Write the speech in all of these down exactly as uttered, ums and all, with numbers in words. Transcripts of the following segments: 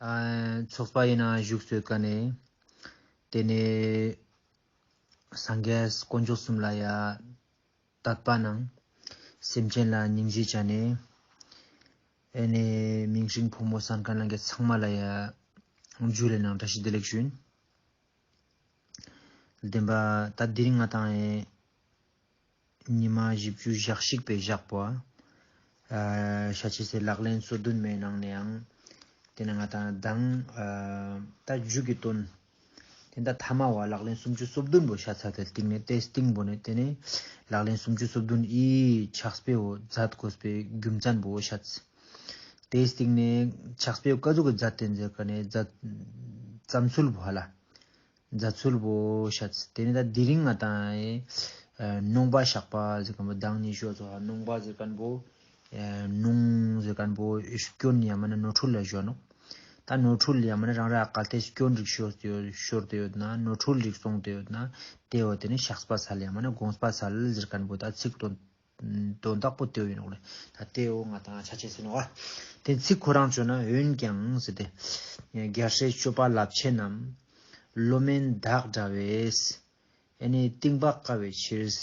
ཨ་ཚོགས་པ་ཡིན་ན་བཞུགས་སོད་ཀ་ནས་དེ་ནས་སངས་རྒྱས་དཀོན་མཆོག་གསུམ་ལ་ཡ་དད་པ་ནང་སེམས་ཅན་ལ་སྙིང་རྗེ་བྱ་ནས་ཨེ་ནས་མིང་སྲིང་ཕོ་མོ་སན་ཁན་ལ་གི་ཚང་མ་ལ་ཡ་ཇུ་ལེ་ནང་བཀྲ་ཤིས་བདེ་ལེགས་ཞུ་ཡིན། བདེན་པ་ད་དེ་རིང་ང་དང་ཨེ་ཉི་མ་བཞི་བཅུ་ཞག་ཞིག་པའི་ཞག་པོ་ཨ་ཤ་ཆེ་སེ་ལག་ལེན་སོ་བདུན་མའི་ནང་ནས་ཡང་དེ་ནས་ང་དང་མདང་ཨ་ད་རྒྱུ་གི་དོན་དེ་ད་ཐ་མ་བ་ལག་ལེན་སུམ་ཅུ་སོ་བདུན་པོ་ཤ་ཚ་དེ་སྟིང་ནས་དེ་སྟིང་པོ་ནས་དེ་ནས་ལག་ལེན་སུམ་ཅུ་སོ་བདུན་ཨི་ཕྱག་དཔེའོ་མཛད་དགོས་པའི་རྒྱུ་མཚན་པོ་ཤ་ཚ་དེ་སྟིང་ནས་ཕྱག་དཔེའོ་ཀ་ཟུག་གི་མཛད་དེ་ཟེར་ཀ་ནས་མཛད་བརྩམས་ཚུལ་པོ་ཧ་ལ། མཛད་ཚུལ་བོ་ཤད། དེ་ནས་ད་དེ་རིང་ང་དང་ཨེ་ནོངས་པ་བཤགས་པ་ཟེར་མཁན་པོ་མདང་ནས་ཞུ་བ་ཙོགས་ནོངས་པ་ཟེར་མཁན་པོ་ཨེ་ནོངས་ཟེར་མཁན་པོ་སྐྱོན་ཡང་མིན་ན་ནོར་འཁྲུལ་ལ་ཞུ་ནོག་ད་ནོར་འཁྲུལ་ཡང་མིན་ན་རང་ར་གལ་ཏེ་སྐྱོན་རིགས་ཤོར་ཏེ་ཡོད་ཤོར་ཏེ་ཡོད་ན་ནོར་འཁྲུལ་རིགས་སོང་སྟེ་ཡོད་ན་དེ་བོ་དེ་ནི་བཤགས་པ་སལ་ཡང་མིན་ན་དགོངས་པ་སལ་ཟེར་མཁན་པོ་ད་ཚིག་དོན་དོན་དག་པོ་དེ་བོ་ཡིན་ནོག་ལེ། ད་དེ་བོ་ང་དང་ཆ་ཆེ་ཟེར་ནོག་ཨ། དེ་ཚིག་ཁོ་རང་བཅོས་ན་འོན་ཀྱང་ཟེར་ཏེ། རྒྱལ་སྲས་སྤྱོད་པ་རླབས་ཆེན་རྣམས། བློ་དམན་བདག་འདྲ་བས། ཨེ་ནི་གཏིང་དཔག་དཀའ་བའི་ཕྱིར།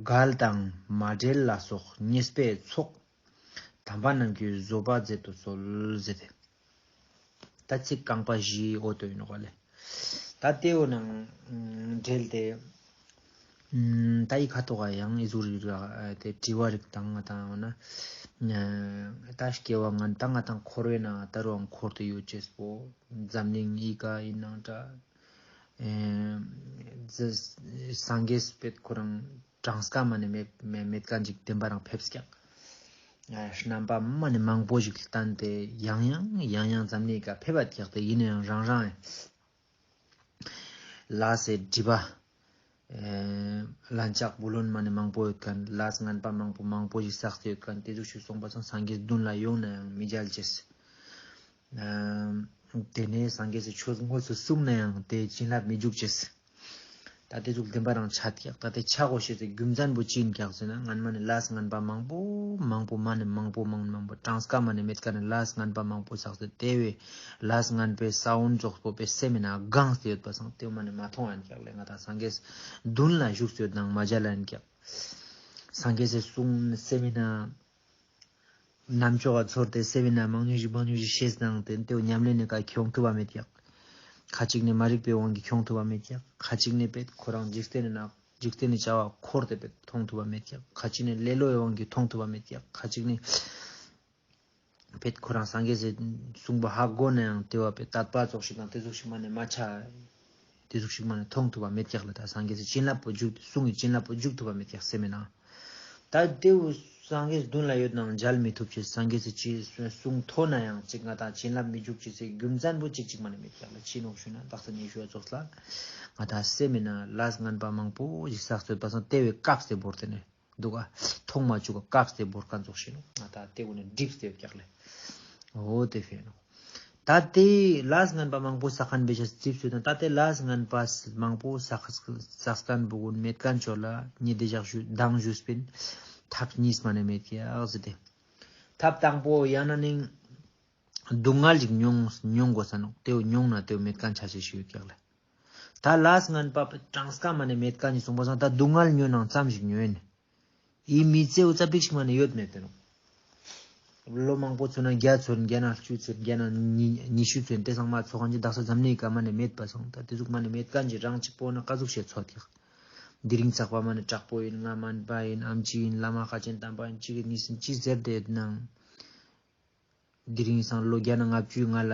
འགལ་དང་མ་འབྲེལ་ལ་སོགས་ཉེས་པའི་ཚོགས། དམ་པ་རྣམས་ཀྱི་བཟོད་པ་མཛད་དུ་གསོལ་ཟེར་ཏེ། ད་ཚིག་རྐང་པ་བཞིའི་འོ་དོ་ཡིན་ནོག་ལེ། ད་དེ་འོ་ནང་འབྲེལ་ཏེ། ད་ཨི་ཁ་ཐོག་ག་ཡང་ཨི་ཟུག་རིགས་ར་དེ་དྲི་བ་རིགས་དང་ང་དང་འོ་ན། ད་སྐྱེ་བ་ང་དང་ང་དང་འཁོར་བའི་ནང་ད་རུང་འཁོར་ཏེ་ཡོད་ཅེས་པོ། འཛམ་གླིང་ཨི་ཀ་ཡིན་ནང་འདྲ། སངས་རྒྱས་པད་ཁོ་རང་གྲངས་ཀ་མ་ནས་མེད་མེད་མཁན་ཅིག་བདེན་པ་རང་ཕེབས་ཀྱག་རྣམ་པ་མ་ནས་མང་པོ་ཞིག་བསྟན་ཏེ་ཡང་ཡང་ཡང་ཡང་འཛམ་གླིང་ག་ཕེབས་པ་ཀྱག་དེ་ཡིན་ན་ཡང་རང་རང་ལས་སི་སྒྲིབ་པ་ལན་ཆགས་བུ་ལོན་མ་ནས་མང་པོ་ཡོད་མཁན་ལས་ངན་པ་མང་པོ་མང་པོ་ཞིག་བསགས་ཏེ་ཡོད་མཁན་དེ་ཟུག་ཞིག་སོང་པ་སང་སངས་རྒྱས་མདུན་ལ་ཡོང་ན་ཡང་མི་མཇལ་ཅེས། དེ་ནས་སངས་རྒྱས་སི་ཆོས་དངོས་སུ་གསུངས་ན་ཡང་དེ་བྱིན་རླབས་མི་འཇུག་ཅེས། ད་དེ་ཟུག་བདེན་པ་རང་ཆ་ཀྱག་ད་དེ་ཆ་དགོས་ཤེས་སི་རྒྱུ་མཚན་པོ་ཅི་ཡིན་ཀྱག་ཟེར་ན་སྔན་མ་ནས་ལས་ངན་པ་མང་པོ་མང་པོ་མ་ནས་མང་པོ་མང་མང་པོ་གྲངས་ཀ་མ་ནས་མེད་མཁན་ནས་ལས་ངན་པ་མང་པོ་བསགས་ཏེ་དེ་བས་ལས་ངན་པའི་ས་བོན་ཙོགས་པོ་པའི་སེམས་ནང་གང་སྟེ་ཡོད་པ་སང་དེ་མ་ནས་མ་མཐོང་ཡིན་ཀྱག་ལེ། ང་ད་སངས་རྒྱས་མདུན་ལ་བཞུགས་ཡོད་ནང་མ་མཇལ་ཡིན་ཀྱག་སངས་རྒྱས་སི་གསུང་སེམས་ནང་རྣམ་ཅོག་ག་ཚོར་ཏེ་སེམས་ནང་མང་ཉུང་ཞིག་མང་ཉུང་ཞིག་ཤེས་ནང་དེ་དེ་ཉམས་ལེན་ནི་ཀ་ཁྱོང་ཐུབ་པ་མེད་ཀྱག་ཁ་ཅིག་ནི་མ་རིག་པའི་དབང་གིས་ཁྱོང་ཐུབ་པ་མེད་ཀྱག་ཁ་ཅིག་ནི་པད་ཁོ་རང་འཇིག་རྟེན་ནི་ནག་འཇིག་རྟེན་ནི་བྱ་བ་འཁོར་ཏེ་པད་མཐོང་ཐུབ་པ་མེད་ཀྱག་ཁ་ཅིག་ནི་ལེ་ལོའི་དབང་གིས་མཐོང་ཐུབ་པ་མེད་ཀྱག་ཁ་ཅིག་ནི་པད་ཁོ་རང་སངས་རྒྱས་སི་གསུང་པོ་ཧ་གོ་ན་ཡང་དེ་བ་པད་དད་པ་ཙོགས་ཤིག་དང་དེ་ཟུག་ཤིག་མ་ནས་མ་ཆ། དེ་ཟུག་ཤིག་མ་ནས་མཐོང་ཐུབ་པ་མེད་ཀྱག་ལེ། ད་སངས་རྒྱས་སི་བྱིན་རླབས་པོ་འཇུག་གསུང་གི་བྱིན་རླབས་པོ་འཇུག་ཐུབ་པ་མེད་ཀྱག་སེམས་ནང་། ད་དེ་བོ་སངས་རྒྱས་མདུན་ལ་ཡོད་ནང་མཇལ་མི་ཐུབ་ཅེས་སངས་རྒྱས་སི་ཅི་གསུང་ཐོས་ན་ཡང་ཅིག་ང་དང་བྱིན་རླབས་མི་འཇུག་ཅེས་སི་རྒྱུ་མཚན་པོ་ཅིག་ཅིག་མ་ནས་མེད་ཀྱག་ལེ། ཅི་ནོག་ཞུ་ན་དག་ས་ནས་ཞུ་བ་ཙོགས་ལ་ང་དང་སེམས་ནང་ལས་ངན་པ་མང་པོ་ཞིག་བསགས་ཡོད་པ་སང་དེ་བས་སྐབས་སེ་བོར་ཏེ་ནས། འདུག་ག་མཐོང་མ་བཅུག་ག་སྐབས་སེ་བོར་མཁན་ཙོགས་ཤིག་ནོག་ང་དང་དེ་བོ་ནས་འགྲིབ་སྟེ་ཡོད་ཀྱག་ལེ། འོ་དེ་ཕེ་ནོག་ད་དེ་ལས་ངན་པ་མང་པོ་བསགས་མཁན་བེ་ཤ་འགྲིབ་སྟེ་ཡོད་ན་ད་དེ་ལས་ངན་པ་མང་པོ་བསགས་བསགས་མཁན་བོ་གུན་མེད་མཁན་ཅོ་ལ་ཉེ་དེ་ཞག་ཞུ་མདང་ཞུས་པིན་ཐབས་གཉིས་མ་ནས་མེད་ཀྱག་ཟེར་ཏེ། ཐབས་དང་པོ་ཡང་ན་ནིང་སྡུག་བསྔལ་ཞིག་མྱོང་མྱོང་དགོས་ས་ནོག་དེ་བོ་མྱོང་ན་དེ་བོ་མེད་མཁན་ཆ་ཤས་ཤིག་ཡོད་ཀྱག་ལེ། ད་ལས་ངན་པ་གྲངས་ཀ་མ་ནས་མེད་མཁན་ནི་གསུངས་པ་སང་ད་སྡུག་བསྔལ་མྱོང་ནང་ཙམ་ཞིག་མྱོང་ཡིན། ཡིན་མི་ཚེ་འུ་ཙ་པིག་ཞིག་མ་ནས་ཡོད་མེད་དེ་ནོག་ལོ་མང་པོ་ཚུན་ན་བརྒྱ་ཚུན་བརྒྱ་ནང་བཅུ་ཚུན་བརྒྱ་ནང་ཉི་ཉི་ཤུ་ཚུན་དེ་ཚང་མ་ཚོགས་མཁན་གྱི་དག་ས་འཛམ་གླིང་ག་མ་ནས་མེད་པ་སང་ད་དེ་ཟུག་མ་ནས་མེད་མཁན་གྱི་རང་གཅིག་པོ་ན་ཀ་ཟུག་ཤེས་ཚོད་ཀྱག་དེ་རིང་ཚགས་པ་མ་ནས་དྲག་པོ་ཡིན། ང་སྨན་པ་ཡིན། ཨམ་ཆི་ཡིན། བླ་མ་ཁ་ཆེན་དམ་པ་ཡིན། ཅི་གི་ནི་སིན་ཅི་ཟེར་དེ་ཡོད་ནང་། དེ་རིང་སང་ལོ་བརྒྱ་ནང་ལྔ་བཅུའི་ང་ལ་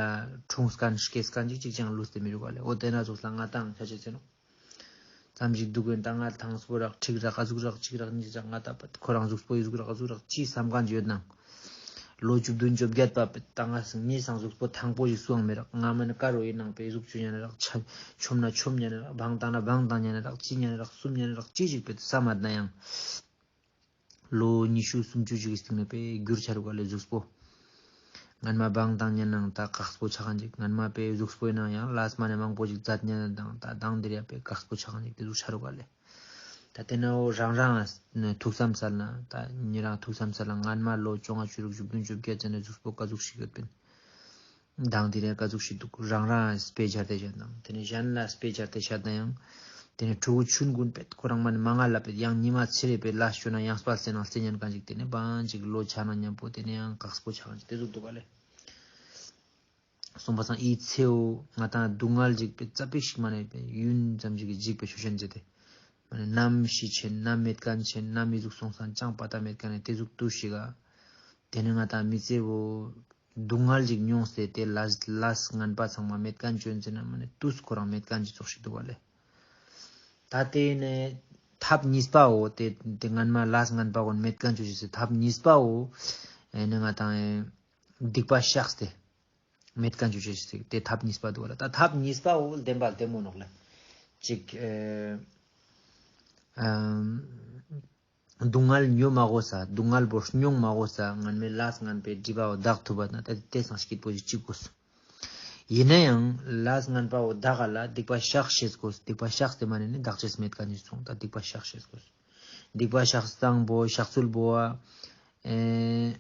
འཁྲུངས་མཁན་སྐྱེས་མཁན་ཅིག་ཅིག་ཅང་ལུས་ཏེ་མི་རུག་ག་ལེ། འོ་དེ་ན་ཙོགས་ལ་ང་དང་ཆ་ཆེ་ཚེ་ནོག་ཙམ་ཞིག་འདུག་གིན་ད་ང་ཐང་སྤོ་རག་ཁྲིག་རག་ཨ་ཟུག་རག་ཅིག་རག་གཉིས་རག་ང་ད་པ་ཁོ་རང་གཟུགས་པོ་ཨི་ཟུག་རག་ཨ་ཟུག་རག་ཅི་བསམ་མཁན་ཅིག་ཡོད་ནང་། ལོ་བཅུ་བདུན་བཅོ་བརྒྱད་པ་པ་ད་ང་སང་ངའི་སང་གཟུགས་པོ་ཐང་པོ་ཞིག་སུའང་མི་རག་ང་མ་ནི་ཀ་རོ་ཡིན་ནང་པའི་ཨི་ཟུག་ཅུ་ཉན་རག་ཆ་ཆོམ་ན་ཆོམ་ཉན་རག་བང་བཏང་ན་བང་བཏང་ཉན་རག་ཅི་ཉན་རག་གསུམ་ཉན་རག་ཅི་ཞིག་པའི་ས་མ་ན་ཡང་། ལོ་ཉི་ཤུ་སུམ་ཅུ་ཅིག་གི་སྟིང་ནེ་པེ་འགྱུར་ཆ་རུག་ག་ལེ་གཟུགས་པོ། སྔན་མ་བང་བཏང་ཉན་ནང་ད་ཀགས་པོ་ཆ་ཁན་ཅིག་སྔན་མ་པེ་གཟུགས་པོའི་ནང་ཡང་ལས་མ་ནེ་མང་པོ་ཅིག་མཛད་ཉན་ནང་ད་དང་དེ་རིང་པེ་ཀགས་པོ་ཆ་ཁན་ཅིག་དེ་ཟུག་ཆ་རུག་ག་ལེ། ད་དེ་ནེ་འོ་རང་རང་ཐུགས་བསམ་སལ་ན་ད་ཉེ་རང་ཐུགས་བསམ་སལ་ན་སྔན་མ་ལོ་བཅོ་ལྔ་བཅུ་དྲུག་བཅུ་བདུན་བཅོ་བརྒྱད་ཙམ་ནེ་གཟུགས་པོ་ཀ་ཟུག་ཞིག་ཡོད་པིན། དང་དེ་ནས་ཀ་ཟུག་ཞིག་འདུག་རང་རང་དཔེ་སྦྱར་ཏེ་བཤད་དང་དེ་ནས་གཞན་ལ་དཔེ་སྦྱར་ཏེ་བཤད་ན་ཡང་དེ་ནས་ཕྲུ་གུ་ཆུང་ཀུན་པེད་ཁོ་རང་མ་ནི་མ་ང་ལ་པེད་ཡང་ཉི་མ་ཚེ་རེ་པེད་ལ་ཤོ་ན་ཡང་སྤ་སེ་ནང་སེ་ཉན་ཁན་ཅིག་དེ་ནས་བང་ཅིག་ལོ་ཆ་ན་མཉམ་པོ་དེ་ནས་ཡང་དཀགས་པོ་ཆ་ཁན་ཅིག་དེ་ཟུག་འདུག་ག་ལེ། སོང་པ་སང་ཨི་ཚེའོ་ང་དང་སྡུག་བསྔལ་ཅིག་པེད་ཙ་པིག་ཞིག་མ་ནི་པེད་ཡུན་ཙམ་ཅིག་གི་འཇིག་པེད་ཤུ་ཤན་ཅེ་དེ། མ་ནི་ནམ་ཤི་ཆེན་ནམ་མེད་ཁན་ཆེན་ནམ་མི་ཟུག་སོང་སང་ཅང་པ་ཏ་མེད་ཁན་ནི་དེ་ཟུག་ཏུ་ཞིག་ག་དེ་ནི་ང་དང་མི་ཚེ་བོ་སྡུག་བསྔལ་ཅིག་མྱོང་སྟེ་དེ་ལས་ལས་ངན་པ་ཚང་མ་མེད་ཁན་ཅོ་ཡིན་ཟེར་ན་མ་ནི་ཏུས་ཁོ་རང་མེད་ཁན་ཅིག་ཙོགས་ཤིག་འདུག་ག་ལེ། ད་དེ་ནི་ཐབས་གཉིས་པའོ་དེ་དེ་ངན་མ་ལས་ངན་པ་གོན་མེད་ཁན་ཅོ་ཅེས་སི་ཐབས་གཉིས་པའོ་ཨེ་ནི་ང་དང་ཨེ་སྡིག་པ་བཤགས་ཏེ་མེད་ཁན་ཅོ་ཅེས་སི་དེ་ཐབས་གཉིས་པ་འདུག་ག་ལེ། ད་ཐབས་གཉིས་པའོ་བདེན་པ་བདེན་མོ་ནོག་ལེ། ཅིག་ཨེ་ཨམ། སྡུག་བསྔལ་མྱོང་མ་དགོས་ས་སྡུག་བསྔལ་པོ་མྱོང་མ་དགོས་ས་ངན་མེད་ལས་ངན་པའི་སྒྲིབ་པ་བོ་དག་ཐུབ་པ་ན་ད་དེ་སང་སྐྱིད་པོ་ཞིག་ཅིག་དགོས། ཡིན་ན་ཡང་ལས་ངན་པ་བོ་དག་ག་ལ་སྡིག་པ་བཤགས་ཤེས་དགོས། སྡིག་པ་བཤགས་ཏེ་མ་ནི་ནི་དག་ཅེས་མེད་ཁན་ཅིག་སོང་ད་སྡིག་པ་བཤགས་ཤེས་དགོས། སྡིག་པ་བཤགས་སྟངས་པོ་བཤགས་ཚུལ་པོ་ཨ་ཨེ།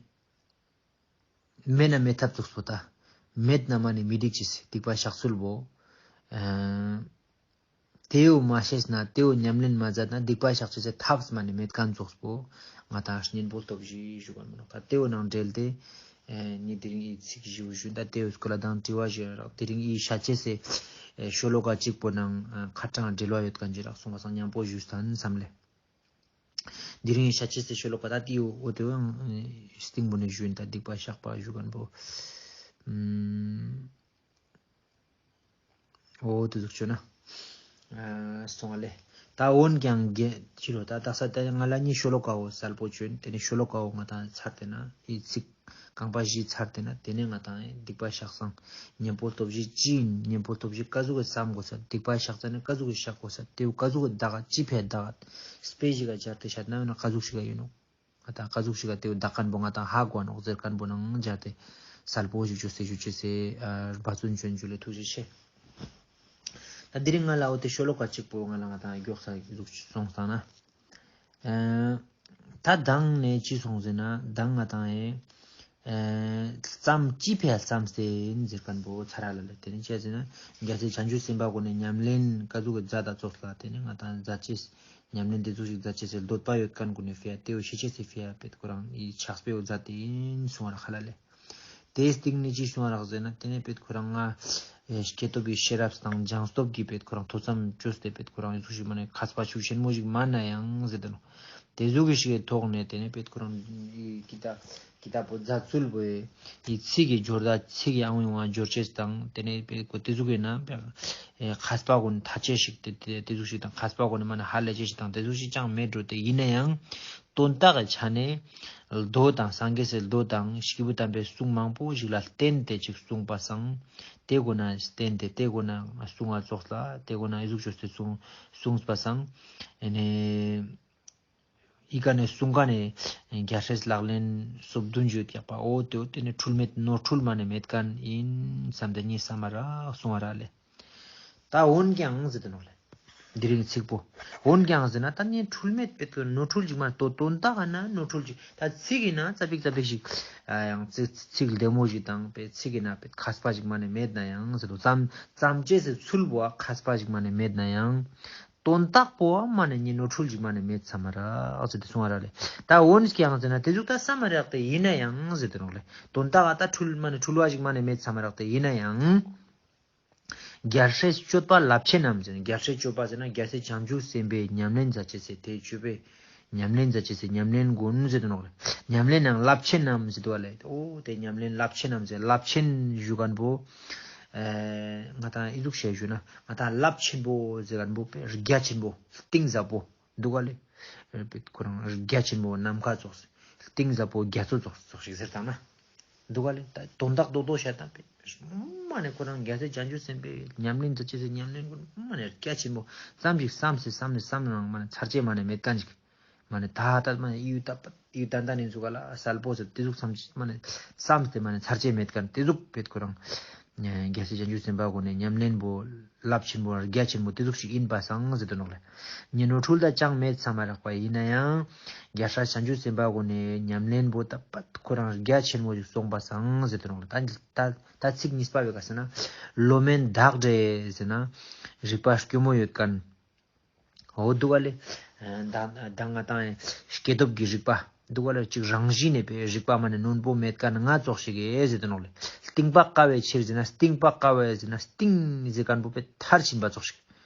མེད་ན་མེད་ཐབས་ཙོགས་པོ་ད། མེད་ན་མ་ནི་མི་འགྲིག་ཅེས་སྡིག་པ་བཤགས་ཚུལ་བོ། ཨ་དེའུ་མ་ཤེས་ན་དེའུ་ཉམས་ལེན་མ་མཛད་ན་སྡིག་པ་བཤགས་ཅེས་སི་ཐབས་མ་ནི་མེད་ཁན་ཙོགས་པོ། ང་དང་གཉེན་པོ་སྟོབས་བཞི་ཞུ་ཁན་མོ་ནོག་ད་དེའུ་ནང་འབྲེལ་ཏེ་ཨ་ནི་དེ་རིང་ཨི་ཚིག་བཞི་བོ་ཞུ་ད་དེའུ་སྐོར་ལ་དང་དྲི་བ་ཞུ་རག་དེ་རིང་ཨི་ཤད་ཅེས་སི་ཨ་ཤོ་ལོ་ཀ་གཅིག་པོ་ནང་ཨ་ཁ་གྲངས་འབྲེལ་བ་ཡོད་ཁན་ཅིག་རག་སོང་པ་སང་མཉམ་པོ་ཞུས་ཐན་བསམ་ལེ། དེ་རིང་ཤད་ཅེས་སི་ཤོ་ལོ་ཀ་ད་དེའུ་འོ་དེའུ་ཡང་སྟིང་པོ་ནས་ཞུ་ཡིན་ད་སྡིག་པ་བཤགས་པ་ཞུ་ཁན་པོ། ཨམ། འོ་དེ་ཟུག་ཅོ་ན། ཨ་སོང་ལེ། ད་འོན་ཀྱང་གེ་ཅི་རོ་ད་དག་ས་ད་ང་ལ་ནི་ཤོ་ལོ་ཀ་བོ་གསལ་པོ་ཅོ་ཡིན་དེ་ནི་ཤོ་ལོ་ཀ་བོ་ང་དང་ཚར་ཏེ་ན་ཨི་ཚིག་རྐང་པ་བཞི་ཚར་ཏེ་ན་དེ་ནས་ང་དང་སྡིག་པ་བཤགས་སང་གཉེན་པོ་སྟོབས་བཞི་ཅི་ཡིན། གཉེན་པོ་སྟོབས་བཞི་ཀ་ཟུག་གི་བསམ་དགོས་ས། སྡིག་པ་བཤགས་ས་ནི་ཀ་ཟུག་གི་བཤགས་དགོས་ས། དེའུ་ཀ་ཟུག་གི་དག་ཅི་ཕིའ་དག་དཔེ་ཞིག་ག་སྦྱར་ཏེ་བཤད་ན་ཡོད་ན་ཀ་ཟུག་ཞིག་ག་ཡིན་ནོག་ང་དང་ཀ་ཟུག་ཞིག་ག་དེའུ་དག་ཁན་པོ་ང་དང་ཧ་གོ་ནོག་ཟེར་ཁན་པོ་ནང་སྦྱར་ཏེ་གསལ་པོ་ཞིག་ཅོས་ཏེ་ཞུ་ཅེས་སི་ཨ་འབད་བརྩོན་ཅོ་ཡིན། ཇུ་ལེ། ཐུགས་རྗེ་ཆེ། ད་དེ་རིང་ང་ལ་འོ་དེ་ཤོ་ལོ་ཀ་གཅིག་པོ་ང་ལ་ང་དང་མགྱོགས་ས་ཟུག་སོང་སང་ན། ཨ་ད་དང་ནས་ཅི་སོང་ཟེར་ན་དང་ང་དང་ཨེ་ཨ་ཙམ་ཅི་ཕིའ་ཙམ་སྟེ་ཟེར་ཁན་པོ་ཚར་ར་ལ་ལེ། དེ་ནི་ཅི་ཟེར་ན་རྒྱལ་སྲས་བྱང་ཆུབ་སེམས་དཔའ་གུན་ནི་ཉམས་ལེན་ཀ་ཟུག་གི་མཛད་ད་ཙོགས་ལ་དེ་ནི་ང་དང་མཛད་ཅེས་ཉམས་ལེན་དེ་ཟུག་ཞིག་མཛད་ཅེས་སི་འདོད་པ་ཡོད་ཁན་གུན་ནི་ཕིའ་དེའུ་ཤེས་ཅེས་སི་ཕིའ་པེད་ཁོ་རང་ཨི་ཕྱག་དཔེའོ་མཛད་དེ་ཡིན་སོང་བ་ར་ཁ་ལ་ལེ། དེའི་སྟིང་ནས་ཅི་སོང་བ་རག་ཟེར་ན་དེ་ནས་པེད་ཁོ་རང་ང་ཨེ་སྐྱེས་ཐོབ་ཀྱི་ཤེས་རབ་དང་སྦྱངས་སྟོབས་ཀྱི་པེད་ཁོ་རང་ཐོ་ཙམ་ཅོས་ཏེ་པེད་ཁོ་རང་ཨི་ཟུག་ཞིག་མ་ནི་མཁས་པ་ཤུགས་ཆེན་མོ་ཞིག་མན་ན་ཡང་ཟེར་ཏེ་ནོག་དེ་ཟུག་གི་ཞིག་གི་ཐོག་ནས་དེ་ནས་པེད་ཁོ་རང་ཨི་ཀི་ཏ་ཀི་ཏ་པོ་མཛད་ཚུལ་པོ་ཨི་ཚིག་གི་སྦྱོར་ད་ཚིག་གི་ཨང་ཡོང་བ་སྦྱོར་ཅེས་དང་དེ་ནས་པེད་ཁོ་དེ་ཟུག་གི་ན་པེད་ཨེ་མཁས་པ་གུན་ཐ་ཆད་ཞིག་དེ་དེ་དེ་ཟུག་ཞིག་དང་མཁས་པ་གུན་ནི་མ་ནི་ཧ་ལས་ཅེས་ཞིག་དང་དེ་ཟུག་ཞིག་ཅང་མེད་འགྲོ། དེ་ཡིན་ན་ཡང་དོན་དག་གི་ཆ་ནས་མདོ་དང་སངས་རྒྱས་སི་མདོ་དང་སྐྱེས་བུ་དམ་པའི་གསུང་མང་པོ་ཞིག་ལ་བརྟེན་ཏེ་ཅིག་གསུངས་པ་སང་དེ་གུན་ན་བརྟེན་ཏེ་དེ་གུན་ན་གསུང་བ་ཙོགས་ལ་དེ་གུན་ན་ཨི་ཟུག་ཅོས་ཏེ་གསུངས་གསུངས་པ་སང་ཨེ་ནས་ཨི་ཀ་ནས་གསུང་ཀ་ནས་རྒྱལ་སྲས་ལག་ལེན་སོ་བདུན་ཞུ་ཡོད་ཀྱག་པ། འོ་དེ་འོ་དེ་ནི་འཁྲུལ་མེད་ནོར་འཁྲུལ་མ་ནི་མེད་ཁན་ཡིན་བསམ་སྟེ་ངས་བསམ་མ་རག་གསུང་བ་རག་ལེ། ད་འོན་ཀྱང་ཟེར་ཏེ་ནོག་ལེ། དེ་རིང་ཚིག་པོ། འོན་ཀྱང་ཟེར་ན་ད་ནི་འཁྲུལ་མེད་པེད་ཁོ་ནོར་འཁྲུལ་ཅིག་མ་དོ་དོན་དག་ག་ན་ནོར་འཁྲུལ་ཅིག་ད་ཚིག་གི་ན་ཙ་པིག་ཙ་པིག་ཞིག་ཨ་ཡང་ཚིག་ཚིག་ལྡེ་མོ་ཞིག་དང་པེད་ཚིག་གི་ན་པེད་མཁས་པ་ཞིག་མ་ནི་མེད་ན་ཡང་ཟེར་དོ། ཙམ་ཙམ་ཅེས་སི་ཚུལ་བོ་མཁས་པ་ཞིག་མ་ནི་མེད་ན་ཡང་དོན་དག་པོ་མ་ནི་ནི་ནོར་འཁྲུལ་ཅིག་མ་ནི་མེད་བསམ་མ་རག་ཟེར་ཏེ་གསུང་བ་རག་ལེ། ད་འོན་ཀྱང་ཟེར་ན་དེ་ཟུག་ད་བསམ་མ་རག་སྟེ་ཡིན་ན་ཡང་ཟེར་ཏེ་ནོག་ལེ། དོན་དག་ག་ད་འཁྲུལ་མ་ནི་འཁྲུལ་བ་ཞིག་མ་ནི་མེད་བསམ་མ་རག་སྟེ་ཡིན་ན་ཡང་། རྒྱལ་སྲས་སྤྱོད་པ་རླབས་ཆེན་རྣམས་ཟེར་ན་རྒྱལ་སྲས་སྤྱོད་པ་ཟེར་ན་རྒྱལ་སྲས་བྱང་ཆུབ་སེམས་དཔའི་ཉམས་ལེན་མཛད་ཅེས་སི་དེ་སྤྱོད་པའི་ཉམས་ལེན་མཛད་ཅེས་སི་ཉམས་ལེན་གུན་ཟེར་དུ་ནོག་ལེ། ཉམས་ལེན་ནང་རླབས་ཆེན་རྣམས་ཟེར་དུ་བ་ལེ། འོ་དེ་ཉམས་ལེན་རླབས་ཆེན་རྣམས་ཟེར་རླབས་ཆེན་ཞུ་ཁན་པོ་ཨེ་ང་དང་ཨི་ཟུག་ཞིག་ཞུ་ན་ང་དང་རླབས་ཆེན་པོ་ཟེར་ཁན་པོ་རྒྱ་ཆེན་པོ་གཏིང་ཟབ་པོ་འདུག་ག་ལེ། པེད་ཁོ་རང་རྒྱ་ཆེན་པོ་ནམ་མཁའ་ཙོགས་གཏིང་ཟབ་པོ་རྒྱ་མཚོ་ཙོགས་ཙོགས་ཤིག་ཟེར་ཙང་ན། འདུག་ག་ལེ། ད་དོན་དག་རྡོག་རྡོག་བཤད་དང་པེད་མ་ནེ་ཁོ་རང་རྒྱལ་སྲས་བྱང་ཆུབ་སེམས་དཔའི་ཉམས་ལེན་མཛད་ཅེས་སི་ཉམས་ལེན་ཀུན་མ་ནེ་རྒྱ་ཆེན་པོ་ཙམ་ཞིག་བསམ་སེ་བསམ་ནེ་བསམ་ནང་མ་ནེ་ཚར་ཅེས་མ་ནེ་མེད་ཁན་ཅིག་མ་ནེ་ད་ད་མ་ནེ་ཡུ་ད་པ་ཡུ་ད་ད་ནེ་ཟུག་ག་ལ་གསལ་པོ་ཟེར་དེ་ཟུག་བསམ་ཅེས་མ་ནེ་བསམ་སྟེ་མ་ནེ་ཚར་ཅེས་མེད་ཁན་དེ་ཟུག་པེད་ཁོ་རང་ རྒྱལ་སྲས་བྱང་ཆུབ་སེམས་དཔའ་གུན་ནི་ཉམས་ལེན་པོ་རླབས་ཆེན་པོ་རྒྱ་ཆེན་པོ་དེ་ཟུག་ཞིག་ཡིན་པ་སང་ཟེར་དོ་ནོག་ལེ། ཉེ་ནོར་འཁྲུལ་ད་ཅང་མེད་ས་མ་རག་པ་ཡིན་ན་ཡང་རྒྱལ་སྲས་བྱང་ཆུབ་སེམས་དཔའ་གུན་ནི་ཉམས་ལེན་པོ་ད་པད་ཁོ་རང་རྒྱ་ཆེན་མོ་ཞིག་སོང་པ་སང་ཟེར་དོ་ནོག་ལེ། ད་ད་ད་ཚིག་གཉིས་པ་བོ་ག་ཟེར་ན། བློ་དམན་བདག་འདྲ་ཟེར་ན་རིག་པ་སྐྱོ་མོ་ཡོད་མཁན། འོ་འདུག་ག་ལེ། ད་ད་ང་ཏང་སྐྱེས་སྟོབས་ཀྱི་རིག་པ་འདུག་ག་ལེ། ཅིག་རང་བཞིན་ནས་པའི་རིག་པ་མ་ནེ་རྣོན་པོ་མེད་མཁན་ང་ཙོགས་ཤིག་ཨེ་ཟེར་དོ་ནོག་ལེ། གཏིང་དཔག་དཀའ་བའི་ཕྱིར་ཟེར་ན་གཏིང་དཔག་དཀའ་བའི་ཟེར་ན་གཏིང་ཟེར་མཁན་པོ་པའི་མཐར་ཕྱིན་པ་ཙོགས་ཤིག་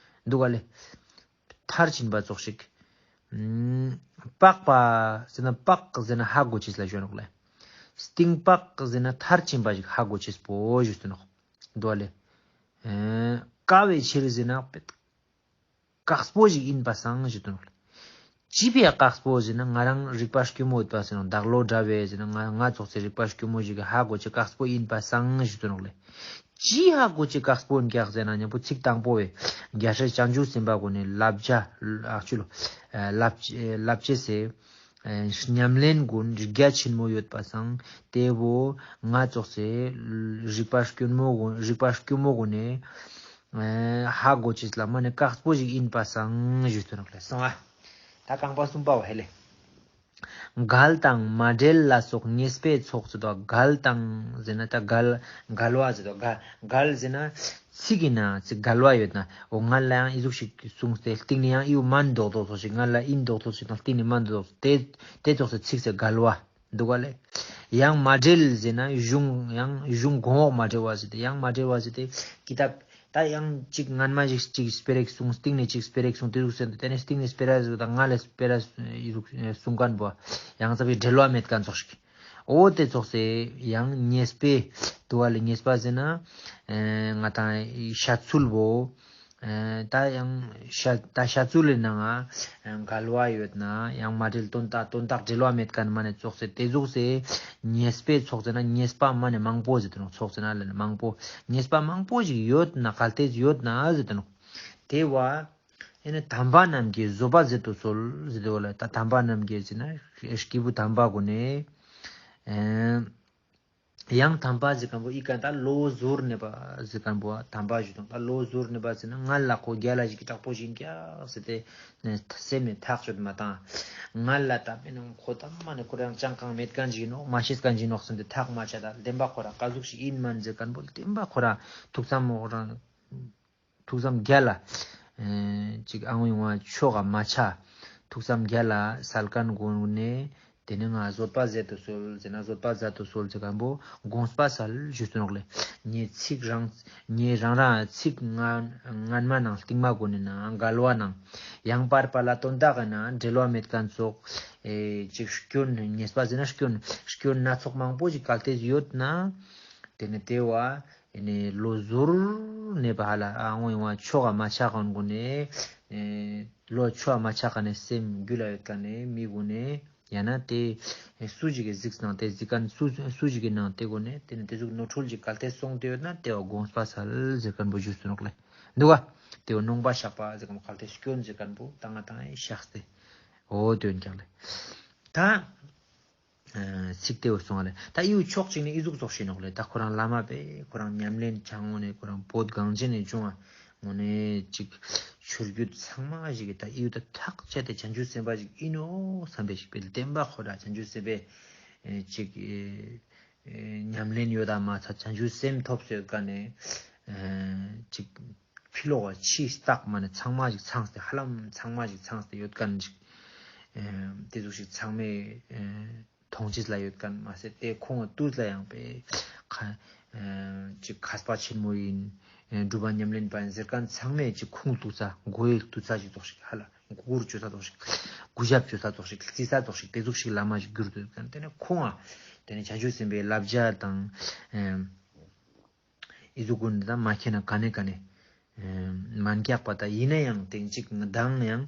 འདུག་ག་ལེ། མཐར་ཕྱིན་པ་ཙོགས་ཤིག་ཨུམ། དཔག་པ་ཟེར་ན་དཔག་ཟེར་ན་ཧ་གོ་ཅེས་ལ་ཞུ་ནོག་ལེ། གཏིང་དཔག་ཟེར་ན་མཐར་ཕྱིན་པ་ཞིག་ཧ་གོ་ཅེས་པོ་ཞུ་དོ་ནོག་འདུག་ག་ལེ། ཨེ་དཀའ་བའི་ཕྱིར་ཟེར་ན་པའི་དཀགས་པོ་ཞིག་ཡིན་པ་སང་ཞུ་དོ་ནོག་ལེ། ཅི་ཕིའ་དཀགས་པོ་ཟེར་ན་ང་རང་རིག་པ་སྐྱོ་མོ་ཡོད་པ་ཟེར་ན་བདག་བློ་འདྲ་བས་ཟེར་ན་ང་ང་ཙོགས་སེ་རིག་པ་སྐྱོ་མོ་ཞིག་གི་ཧ་གོ་ཅེས་དཀགས་པོ་ཡིན་པ་སང་ཞུ་དོ་ནོག་ལེ། ཅི་ཧ་གོ་ཅེས་དཀགས་པོ་ཡིན་ཀྱག་ཟེར་ན་མཉམ་པོ་ཚིག་དང་པོ་བས་རྒྱལ་སྲས་བྱང་ཆུབ་སེམས་དཔའ་གུན་ནི་བསླབ་བྱ་ཨ་ཆུ་ལོ་ཨ་བསླབ་བསླབ་བྱ་ཟེར་ཨ་ཉམས་ལེན་གུན་རྒྱ་ཆེན་མོ་ཡོད་པ་སང་དེ་བོ་ང་ཙོགས་སེ་རིག་པ་སྐྱོ་མོ་གུན་རིག་པ་སྐྱོ་མོ་གུན་ནི་ཨ་ཧ་གོ་ཅེས་ལ་མ་ནེ་དཀགས་པོ་ཞིག་ཡིན་པ་སང་ཞུ་དོ་ནོག་ལེ། སོང་ཨ། ད་རྐང་པ་གསུམ་པ་བོ་ཧེ་ལེ། འགལ་དང་མ་འབྲེལ་ལ་སོགས་ཉེས་པའི་ཚོགས་ཟེར་དོ། འགལ་དང་ཟེར་ན་ད་འགལ་འགལ་བ་ཟེར་དོ། འགལ་འགལ་ཟེར་ན་ཚིག་གི་ནང་ཚིག་འགལ་བ་ཡོད་ན་འོ་ང་ལ་ཡང་ཨི་ཟུག་ཞིག་གསུངས་ཏེ་སྟིང་ནེ་ཡང་ཨི་བོ་མན་མདོག་མདོག་ཚོགས་ཤིག་ང་ལ་ཨིན་མདོག་མདོག་ཞིག་དང་སྟིང་ནེ་མན་མདོག་མདོག་དེ་དེ་ཙོགས་སེ་ཚིག་སེ་འགལ་བ་འདུག་ག་ལེ། ཡང་མ་འབྲེལ་ཟེར་ན་གཞུང་ཡང་གཞུང་གོང་འོག་མ་འབྲེལ་བ་ཟེར་ཏེ་ཡང་མ་འབྲེལ་བ་ཟེར་ཏེ་ཀི་ཏབ་ད་ཡང་ཅིག་སྔན་མ་ཞིག་ཅིག་སྤེ་ར་ཞིག་གསུངས་སྟིང་ནེ་ཅིག་སྤེ་ར་ཞིག་གསུངས་དེ་ཟུག་ཟེར་ཏེ་དེ་ནེ་སྟིང་ནེ་སྤེ་ར་ཞིག་དང་སྔ་ལ་སྤེ་ར་ཞིག་གསུང་མཁན་པོ་ཡང་ཙམ་ཞིག་འབྲེལ་བ་མེད་མཁན་ཙོགས་ཤིག་འོ་དེ་ཙོགས་སེ་ཡང་ཉེས་པའི་དུ་བ་ལ་ཉེས་པ་ཟེར་ན་ང་ཏང་བཤད་ཚུལ་བོ་ད་ཡང་བཤད་ད་བཤད་ཚུལ་ལ་ནང་འགལ་བ་ཡོད་ན་ཡང་མ་འབྲེལ་དོན་དག་དོན་དག་འབྲེལ་བ་མེད་མཁན་མ་ནེ་ཙོགས་སེ་དེ་ཟུག་སེ་ཉེས་པའི་ཚོགས་ཟེར་ན་ཉེས་པ་མ་ནེ་མང་པོ་ཟེར་དོ་ནོག་ཚོགས་ཟེར་ན་ལ་ནེ་མང་པོ་ཉེས་པ་མང་པོ་ཞིག་ཡོད་ན་གལ་ཏེ་ཡོད་ན་ཟེར་དོ་ནོག་དེ་བ་ཨེ་ནི་དམ་པ་རྣམས་ཀྱིས་བཟོད་པ་མཛད་དུ་གསོལ་ཟེར་དེ་བ་ལ་ད་དམ་པ་རྣམས་ཀྱིས་ཟེར་ན་སྐྱེས་བུ་དམ་པ་གུན་ནི་ཨེ་ཡང་དམ་པ་ཟེར་མཁན་པོ་ཨི་ཀ་ད་བློ་གཟུར་གནས་པ་ཟེར་མཁན་པོ་དམ་པ་ཞུ་དང་ད་བློ་གཟུར་གནས་པ་ཟེར་ན་ང་ལ་ཁོ་རྒྱལ་ལ་ཞིག་གི་དྲག་པོ་ཞིག་ཀྱག་ཟེར་ཏེ་སེམས་ནེ་ཐག་ཆོད་མ་བཏང་། ང་ལ་ད་མེད་ན་ཁོ་ད་མ་ནེ་ཁོ་རང་ཅང་གང་མེད་མཁན་ཞིག་ཡིན་ནོག་མ་ཤེས་མཁན་ཞིག་ཡིན་ནོག་ཟེར་ཏེ་ཐག་མ་ཆད་ད་བདེན་པ་ཁོ་རང་ཀ་ཟུག་ཞིག་ཡིན་མན་ཟེར་མཁན་པོ་བདེན་པ་ཁོ་རང་ཐུགས་བསམ་ཁོ་རང་ཐུགས་བསམ་རྒྱལ་ལ། ཨེ་ཅིག་ཨང་ཡོང་བ་ཆོག་ག་མ་ཆ། ཐུགས་བསམ་རྒྱལ་ལ་སལ་མཁན་གུན་ནི་དེ་ནེ་ང་བཟོད་པ་མཛད་དུ་གསོལ་ཟེར་ན་བཟོད་པ་མཛད་དུ་གསོལ་ཟེར་མཁན་པོ་དགོངས་པ་སལ་ཞུ་དོ་ནོག་ལེ། ངའི་ཚིག་རང་ངའི་རང་རང་ཚིག་སྔ་སྔན་མ་ནང་སྟིང་མ་གུན་ནི་ནང་འགལ་བ་ནང་ཡང་བར་པ་ལ་དོན་དག་གི་ནང་འབྲེལ་བ་མེད་མཁན་ཙོགས་ཨེ་ཅིག་སྐྱོན་ཉེས་པ་ཟེར་ན་སྐྱོན་སྐྱོན་སྣ་ཚོགས་མང་པོ་ཞིག་གལ་ཏེ་ཡོད་ན་དེ་ནེ་དེ་བ། ཨེ་ནི་བློ་གཟུར་གནས་པ་ཧ་ལ་ཨ་འོང་ཡོང་བ་ཆོག་ག་མ་ཆག་གོན་གོ་ནས་ཨེ་བློ་ཆོག་ག་མ་ཆག་ག་ནས་སེམས་རྒྱུད་ལ་ཡོད་ཀ་ནས་མི་གོ་ནས་ཡང་ན་དེ་སུ་ཞིག་གི་གཟིགས་ནང་དེ་གཟིགས་མཁན་སུ་སུ་ཞིག་གི་ནང་དེ་གོ་ནས་དེ་ནི་དེ་ཟུག་ནོར་འཁྲུལ་ཞིག་གལ་ཏེ་སོང་སྟེ་ཡོད་ན་དེ་བ་དགོངས་པ་སལ་ཟེར་མཁན་པོ་ཞུས་སུ་ནོག་ལེ། འདུག་ག་དེ་བ་ནོངས་པ་བཤགས་པ་ཟེར་མཁན་པོ་གལ་ཏེ་སྐྱོན་ཟེར་མཁན་པོ་ད་ང་ཏང་ཨེ་བཤགས་ཏེ་འོ་དོན་ཀྱང་ལེ། ད། ཚིག་དེ་བོ་སོང་བ་ལེ། ད་ཡུ་ཕྱོགས་གཅིག་ནས་ཨི་ཟུག་ཙོགས་ཤིག་ནོག་ལེ། ད་ཁོ་རང་བླ་མ་པས་ཁོ་རང་ཉམས་ལེན་བྱ་འོང་ནས་ཁོ་རང་བོད་གངས་ཅན་ནས་བྱུང་བ་འོང་ནས་ཅིག་ཆོས་བརྒྱུད་ཚང་མ་ཞིག་གི་ད་ཡུ་ད་ཐག་བཅད་དེ་བྱང་ཆུབ་སེམས་དཔའ་ཞིག་ཨིན་ནོག་བསམ་པའི་ཞིག་པའི་བདེན་པ་ཁོ་རང་བྱང་ཆུབ་སེམས་དཔའི་ཅིག་ཉམས་ལེན་ཡོད་ད་མ་ཚད་བྱང་ཆུབ་སེམས་ཐོབ་སྟེ་ཡོད་ཀ་ནས་ཅིག་ཕི་ལོག་ག་ཕྱི་རྟགས་མ་ནས་ཚང་མ་ཞིག་ཚང་སྟེ་ཧ་ལམ་ཚང་མ་ཞིག་ཚང་སྟེ་ཡོད་ཀ་ནས་ཅིག་དེ་ཟུག་ཞིག་ཚང་མས། མཐོང་ཅེས་ལ་ཡོད་མཁན་མ་ཟད་དེ་ཁོང་དུས་ལ་ཡང་པའི་ཁ་ཅིག་མཁས་པ་ཆེན་མོ་ཡིན། སྒྲུབ་པ་ཉམས་ལེན་པ་ཡིན་ཟེར་མཁན་ཚང་མས་ཅིག་ཁོང་ལ་ཐུག་ས་མགོ་ཡི་ཐུག་ས་ཞིག་ཙོགས་ཤིག་ཧ་ལ་མགོ་སྐོར་བཅོ་ས་ཙོགས་ཤིག་གུས་ཞབས་བཅོ་ས་ཙོགས་ཤིག་རྩི་ས་ཙོགས་ཤིག་དེ་ཟུག་ཞིག་བླ་མ་ཞིག་གྱུར་ཏེ་ཡོད་མཁན་དེ་ནས་ཁོང་ཨ་དེ་ནས་བྱང་ཆུབ་སེམས་དཔའི་བསླབ་བྱ་དང་ཨི་ཟུག་གུན་དང་མ་ཁྱེད་ན་ག་ནས་ག་ནས། མན་ཀྱག་པ་ད་ཡིན་ན་ཡང་དེང་ཅིག་མདང་ཡང་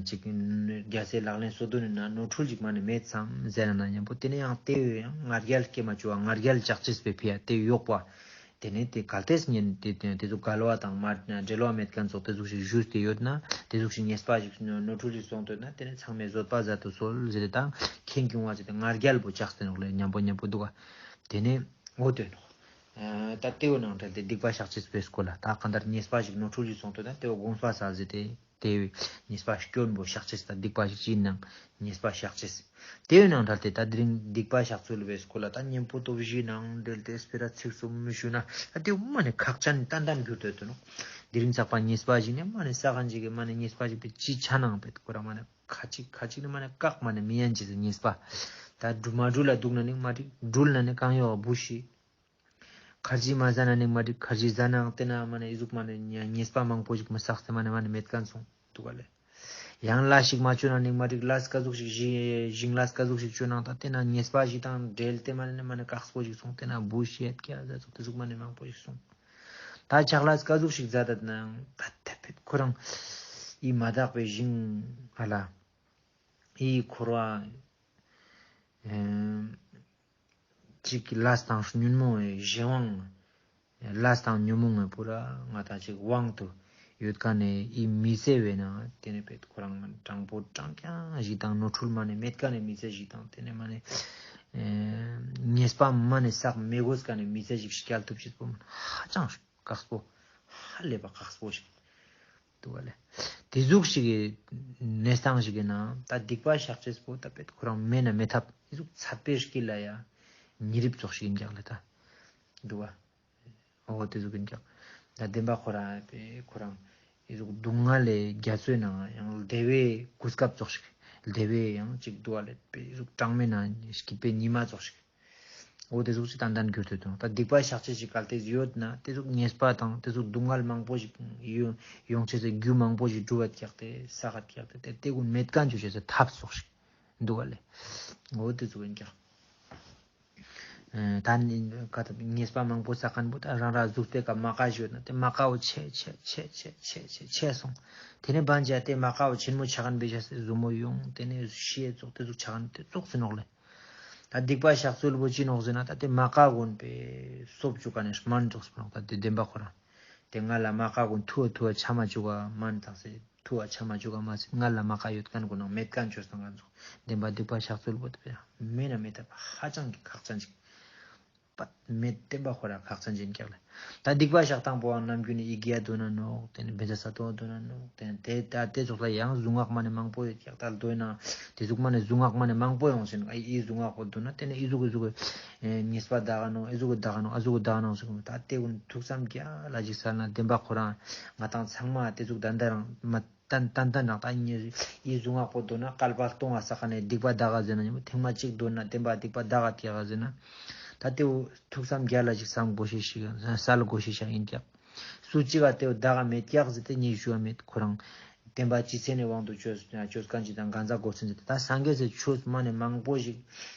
ཅིག་རྒྱལ་སྲས་ལག་ལེན་སོ་བདུན་ནི་ན་ནོར་འཁྲུལ་ཅིག་མ་ནི་མེད་ཙམ་ཟེར་ན་མཉམ་པོ་དེ་ནས་ཡང་དེ་ཡང་ང་རྒྱལ་སྐྱེ་མ་བཅུག་པ་ང་རྒྱལ་ལྕགས་ཅེས་པའི་ཕི་ཡ་དེ་ཡོག་པ། དེ་ནས་དེ་གལ་ཏེས་ཉན་དེ་དེ་དེ་ཚོ་འགལ་བ་དང་མ་འབྲེལ་བ་མེད་མཁན་ཚོགས་དེ་ཟུག་ཞིག་ཞུས་ཏེ་ཡོད་ན་དེ་ཟུག་ཞིག་ཉེས་པ་ཞིག་ནོར་འཁྲུལ་ཞིག་སོང་དོན་ན་དེ་ནས་ཚང་མས་བཟོད་པ་མཛད་དུ་གསོལ་ཟེར་ཏེ་དང་ཁེངས་སྐྱུང་བ་ཟེར་ཏེ་ང་རྒྱལ་པོ་ཆགས་ཏེ་ནོག་ལེ་མཉམ་པོ་མཉམ་པོ་འདུག་ག་དེ་ནས་འོ་དོན་ནོག་ཨ་ད་དེའོ་ནང་འབྲེལ་ཏེ་སྡིག་པ་བཤགས་ཅེས་པོའི་སྐོར་ལ་ད་གང་ལྟར་ཉེས་པ་ཞིག་ནོར་འཁྲུལ་ཞིག་སོང་དུས་ད་དེའོ་དགོངས་པ་ས་ཟེར་ཏེ་དེ་བས་ཉེས་པ་སྐྱོན་པོ་བཤགས་ཅེས་ད་སྡིག་པ་ཞིག་ཅི་ཡིན་ནའང་ཉེས་པ་བཤགས་ཅེས། དེའི་ནང་འབྲེལ་ཏེ་ད་དེ་རིང་སྡིག་པ་བཤགས་ཚུལ་བོའི་སྐོར་ལ་ད་གཉེན་པོ་སྟོབས་བཞི་ནང་འབྲེལ་ཏེ་སྤེ་ར་ཚིག་གསུམ་མི་ཞུ་ན་ད་དེའོ་མ་ནེ་ཁག་ཅན་ཏན་ཏན་གྱུར་ཏེ་ཡོད་དོ་ནོག། དེ་རིང་ཚག་པ་ཉེས་པ་ཞིག་ནེ་མ་ནེ་ས་ག་ཞིག་གི་མ་ནེ་ཉེས་པ་ཞིག་པའི་ཅི་ཆ་ནང་པེད་ཁོ་རང་མ་ནེ་ཁ་ཅིག་ཁ་ཅིག་ནི་མ་ནེ་བཀག་མ་ནེ་མི་ཡན་ཅེས་སི་ཉེས་པ། ད་འགྲུལ་མ་འགྲུལ་ལ་འདུག་ན་ནི་མ་འགྲིག། འགྲུལ་ན་ནི་གང་ཡོད་བུ་ཤི། ཁར་ཇི་མ་ཟ་ན་ནི་མ་འགྲིག། ཁར་ཇི་ཟ་ནའང་དེ་ན་མ་ནེ་ཨི་ཟུག་མ་ནེ་ཉེས་པ་མང་པོ་ཞིག་མི་བསགས་ཏེ་མ་ནེ་མ་ནེ་མེད་མཁན་སོང་འདུག་ག་ལེ། ཡང་ལས་ཤིག་མ་བཅོ་ན་ནི་མ་འགྲིག། ལས་ཀ་ཟུག་ཞིག་ཞིང་ཞིང་ལས་ཀ་ཟུག་ཞིག་བཅོ་ནའང་ད་དེ་ན་ཉེས་པ་ཞིག་དང་འབྲེལ་ཏེ་མ་ནེ་མ་ནེ་ཁག་པོ་ཞིག་སོང་། དེ་ན་བུ་ཤི་ཡ་ཀྱ་ཟ་ཚོགས་དེ་ཟུག་མ་ནེ་མང་པོ་ཞིག་སོང་། ད་ཆག་ལས་ཀ་ཟུག་ཞིག་མཛད་དད་ནའང་ད་དེ་པེད་ཁོ་རང་ཨི་མ་དག་པའི་ཞིང་ཧ་ལ་ཨི་འཁོར་བ་ཨེ་ཅིག་གི་ལས་དང་ཉོན་མོངས་གཞན་དབང་། ལས་དང་ཉོན་མོངས་པོ་ར་ང་ད་ཅིག་དབང་དུ་ཡོད་མཁན་ནི་ཨི་མི་ཚེ་བས་ན་དེ་ནེ་པེད་ཁོ་རང་དྲང་པོ་དྲང་རྐྱང་ཞིག་དང་ནོར་འཁྲུལ་མ་ནེ་མེད་མཁན་ནི་མི་ཚེ་ཞིག་དང་དེ་ནེ་མ་ནེ་ཨེ་ཉེས་པ་མ་ནེ་བསགས་མི་དགོས་མཁན་ནི་མི་ཚེ་ཞིག་སྐྱེལ་ཐུབ་ཅེས་པོ་ཧ་ཅང་དཀགས་པོ་ཧ་ལས་པ་དཀགས་པོ་ཞིག་འདུག་ག་ལེ། དེ་ཟུག་ཞིག་གི་གནས་སྟངས་ཤིག་གི་ནང་ད་སྡིག་པ་བཤགས་ཅེས་པོ་ད་པེད་ཁོ་རང་མེད་ན་མེད་ཐབས་དེ་ཟུག་ཚད་པའི་དཀྱིལ་ལ་ཡ་ཉེ་རིབ་ཙོགས་ཤིག་ཡིན་ཀྱག་ལེ་ད། འདུག་ག་འོ་དེ་ཟུག་ཡིན་ཀྱག། ད་བདེན་པ་ཁོ་རང་པེ་ཁོ་རང་ཨི་ཟུག་སྡུག་བསྔལ་ལས་རྒྱ་མཚོའི་ནང་ཡང་བདེ་བའི་གོ་སྐབས་ཙོགས་ཤིག། བདེ་བའི་ཡང་ཅིག་འདུག་ག་ལེ་པེ་ཨི་ཟུག་གྲང་མོའི་ནང་སྐྱིད་པའི་ཉི་མ་ཙོགས་ཤིག། འོ་དེ་ཟུག་ཅིག་ཏན་ཏན་གྱུར་ཏེ་དུག། ད་སྡིག་པ་བཤགས་ཅེས་ཅིག་གལ་ཏེ་ཡོད་ན་དེ་ཟུག་ཉེས་པ་དང་དེ་ཟུག་སྡུག་བསྔལ་མང་པོ་ཞིག་ཡོང་ཡོང་ཅེས་སི་རྒྱུ་མང་པོ་ཞིག་སྒྲུབ་པ་ཀྱག་སྟེ་བསགས་ཀྱག་སྟེ་དེ་དེ་ཀུན་མེད་མཁན་བཅོ་ཅེས་སི་ཐབས་ཙོགས་ཤིག་འདུག་ག་ལེ། འོ་དེ་ཟུག་ཡིན་ཀྱག། ཨ་ད་ནི་ཀ་ད་ཉེས་པ་མང་པོ་བསགས་མཁན་པོ་ད་རང་རང་གཟུགས་པོའི་ཀ་མ་ཀ་ཞིག་ཡོད་ན་དེ་མ་ཀ་བོ་ཆེ་ཆེ་ཆེ་ཆེ་ཆེ་ཆེ་ཆེ་སོང་། དེ་ནས་བན་ཅ་དེ་མ་ཀ་བོ་ཆེན་མོ་ཆགས་མཁན་པེ་ཤ་སི་ཟུར་མོ་ཡོང་དེ་ནས་ཤི་ཡ་ཙོགས་དེ་ཟུག་ཆགས་མཁན་དེ་ཙོགས་སི་ནོག་ལེ། ད་སྡིག་པ་བཤགས་ཚུལ་བོ་ཅི་ནོག་ཟེར་ན་ད་དེ་མ་ཀ་གུན་པེ་སོབ་བཅུག་ག་ནས་སྨན་ཙོགས་སི་ནོག། ད་དེ་བདེན་པ་ཁོ་རང་དེ་ང་ལ་མ་ཀ་གུན་ཐུ་བ་ཐུ་བ་ཆ་མ་བཅུག་ག་སྨན་དང་སེ་ཐུ་བ་ཆ་མ་བཅུག་ག་མ་ཟེར་ང་ལ་མ་ཀ་ཡོད་མཁན་གུན་ནང་མེད་མཁན་བཅོས་སྟངས་ག་ཙོགས་བདེན་པ་སྡིག་པ་བཤགས་ཚུལ་བོ་དེ་པེ་མེད་ན་མེད་ཐབས་ཧ་ཅང་གི་ཁག་ཅན་ཅིག། པད་མེད་བདེན་པ་ཁོ་རང་ཁག་ཅན་ཅིག་ཀྱག་ལེ། ད་སྡིག་པ་བཤགས་སྟངས་པོའང་ནམ་རྒྱུན་ནི་ཡི་གེ་འདོན་ན་ནོག། དེ་ནི་བཛྲ་ས་ཏྭ་འདོན་ན་ནོག། དེ་ནི་དེ་ད་དེ་ཙོགས་ལ་ཡང་གཟུངས་སྔགས་མ་ནེ་མང་པོ་ཡོད་ཀྱག། ད་འདོན་ན་དེ་ཟུག་མ་ནེ་གཟུངས་སྔགས་མ་ནེ་མང་པོ་ཡོང་ཟེར་ན་ཨི་ཨི་གཟུངས་སྔགས་པོ་འདོན་ན་དེ་ནི་ཨི་ཟུག་ཨི་ཟུག་གི་ཉེས་པ་དག་ག་ནོག། ཨི་ཟུག་གི་དག་ག་ནོག། ཨ་ཟུག་གི་དག་ག་ནོག་ཟེར་གི་ད་དེ་ཀུན་ཐུགས་བསམ་རྒྱ་ལ་ཅིག་གསལ་ན་བདེན་པ་ཁོ་རང་ང་དང་ཚང་མ་དེ་ཟུག་ད་ལྟ་རང་མ་ཏན་ཏན་ཏན་རང་ད་ཨི་གཟུངས་སྔགས་པོ་འདོན་ན་བསྐལ་པ་སྟོང་བ་བསགས་ནས་སྡིག་པ་དག་ག་ཟེར་ན་ཉམ་པོ་ཐེངས་མ་གཅིག་འདོན་ན་བདེན་པ་སྡིག་པ་དག་ག་ཀྱག་ཟེར་ན། ད་དེ་བོ་ཐུགས་བསམ་རྒྱ་ལ་ཅིག་བསམ་དགོས་ཤེས་ཤིག་གསལ་དགོས་ཤེས་ཤིག་ཡིན་ཀྱག། སུ་གཅིག་ག་དེ་བོ་དག་ག་མེད་ཀྱག་ཟེར་ཏེ་ཉེས་ཞུ་བ་མེད་ཁོ་རང་། བདེན་པ་སྤྱི་མཚན་ནི་དབང་དུ་བཅོས་བཅོས་མཁན་ཅིག་དང་གང་ཟག་སྒོ་ཆེན་ཟེར་ཏེ་ད་སངས་རྒྱས་སི་ཆོས་མ་ནེ་མང་པོ་ཞིག་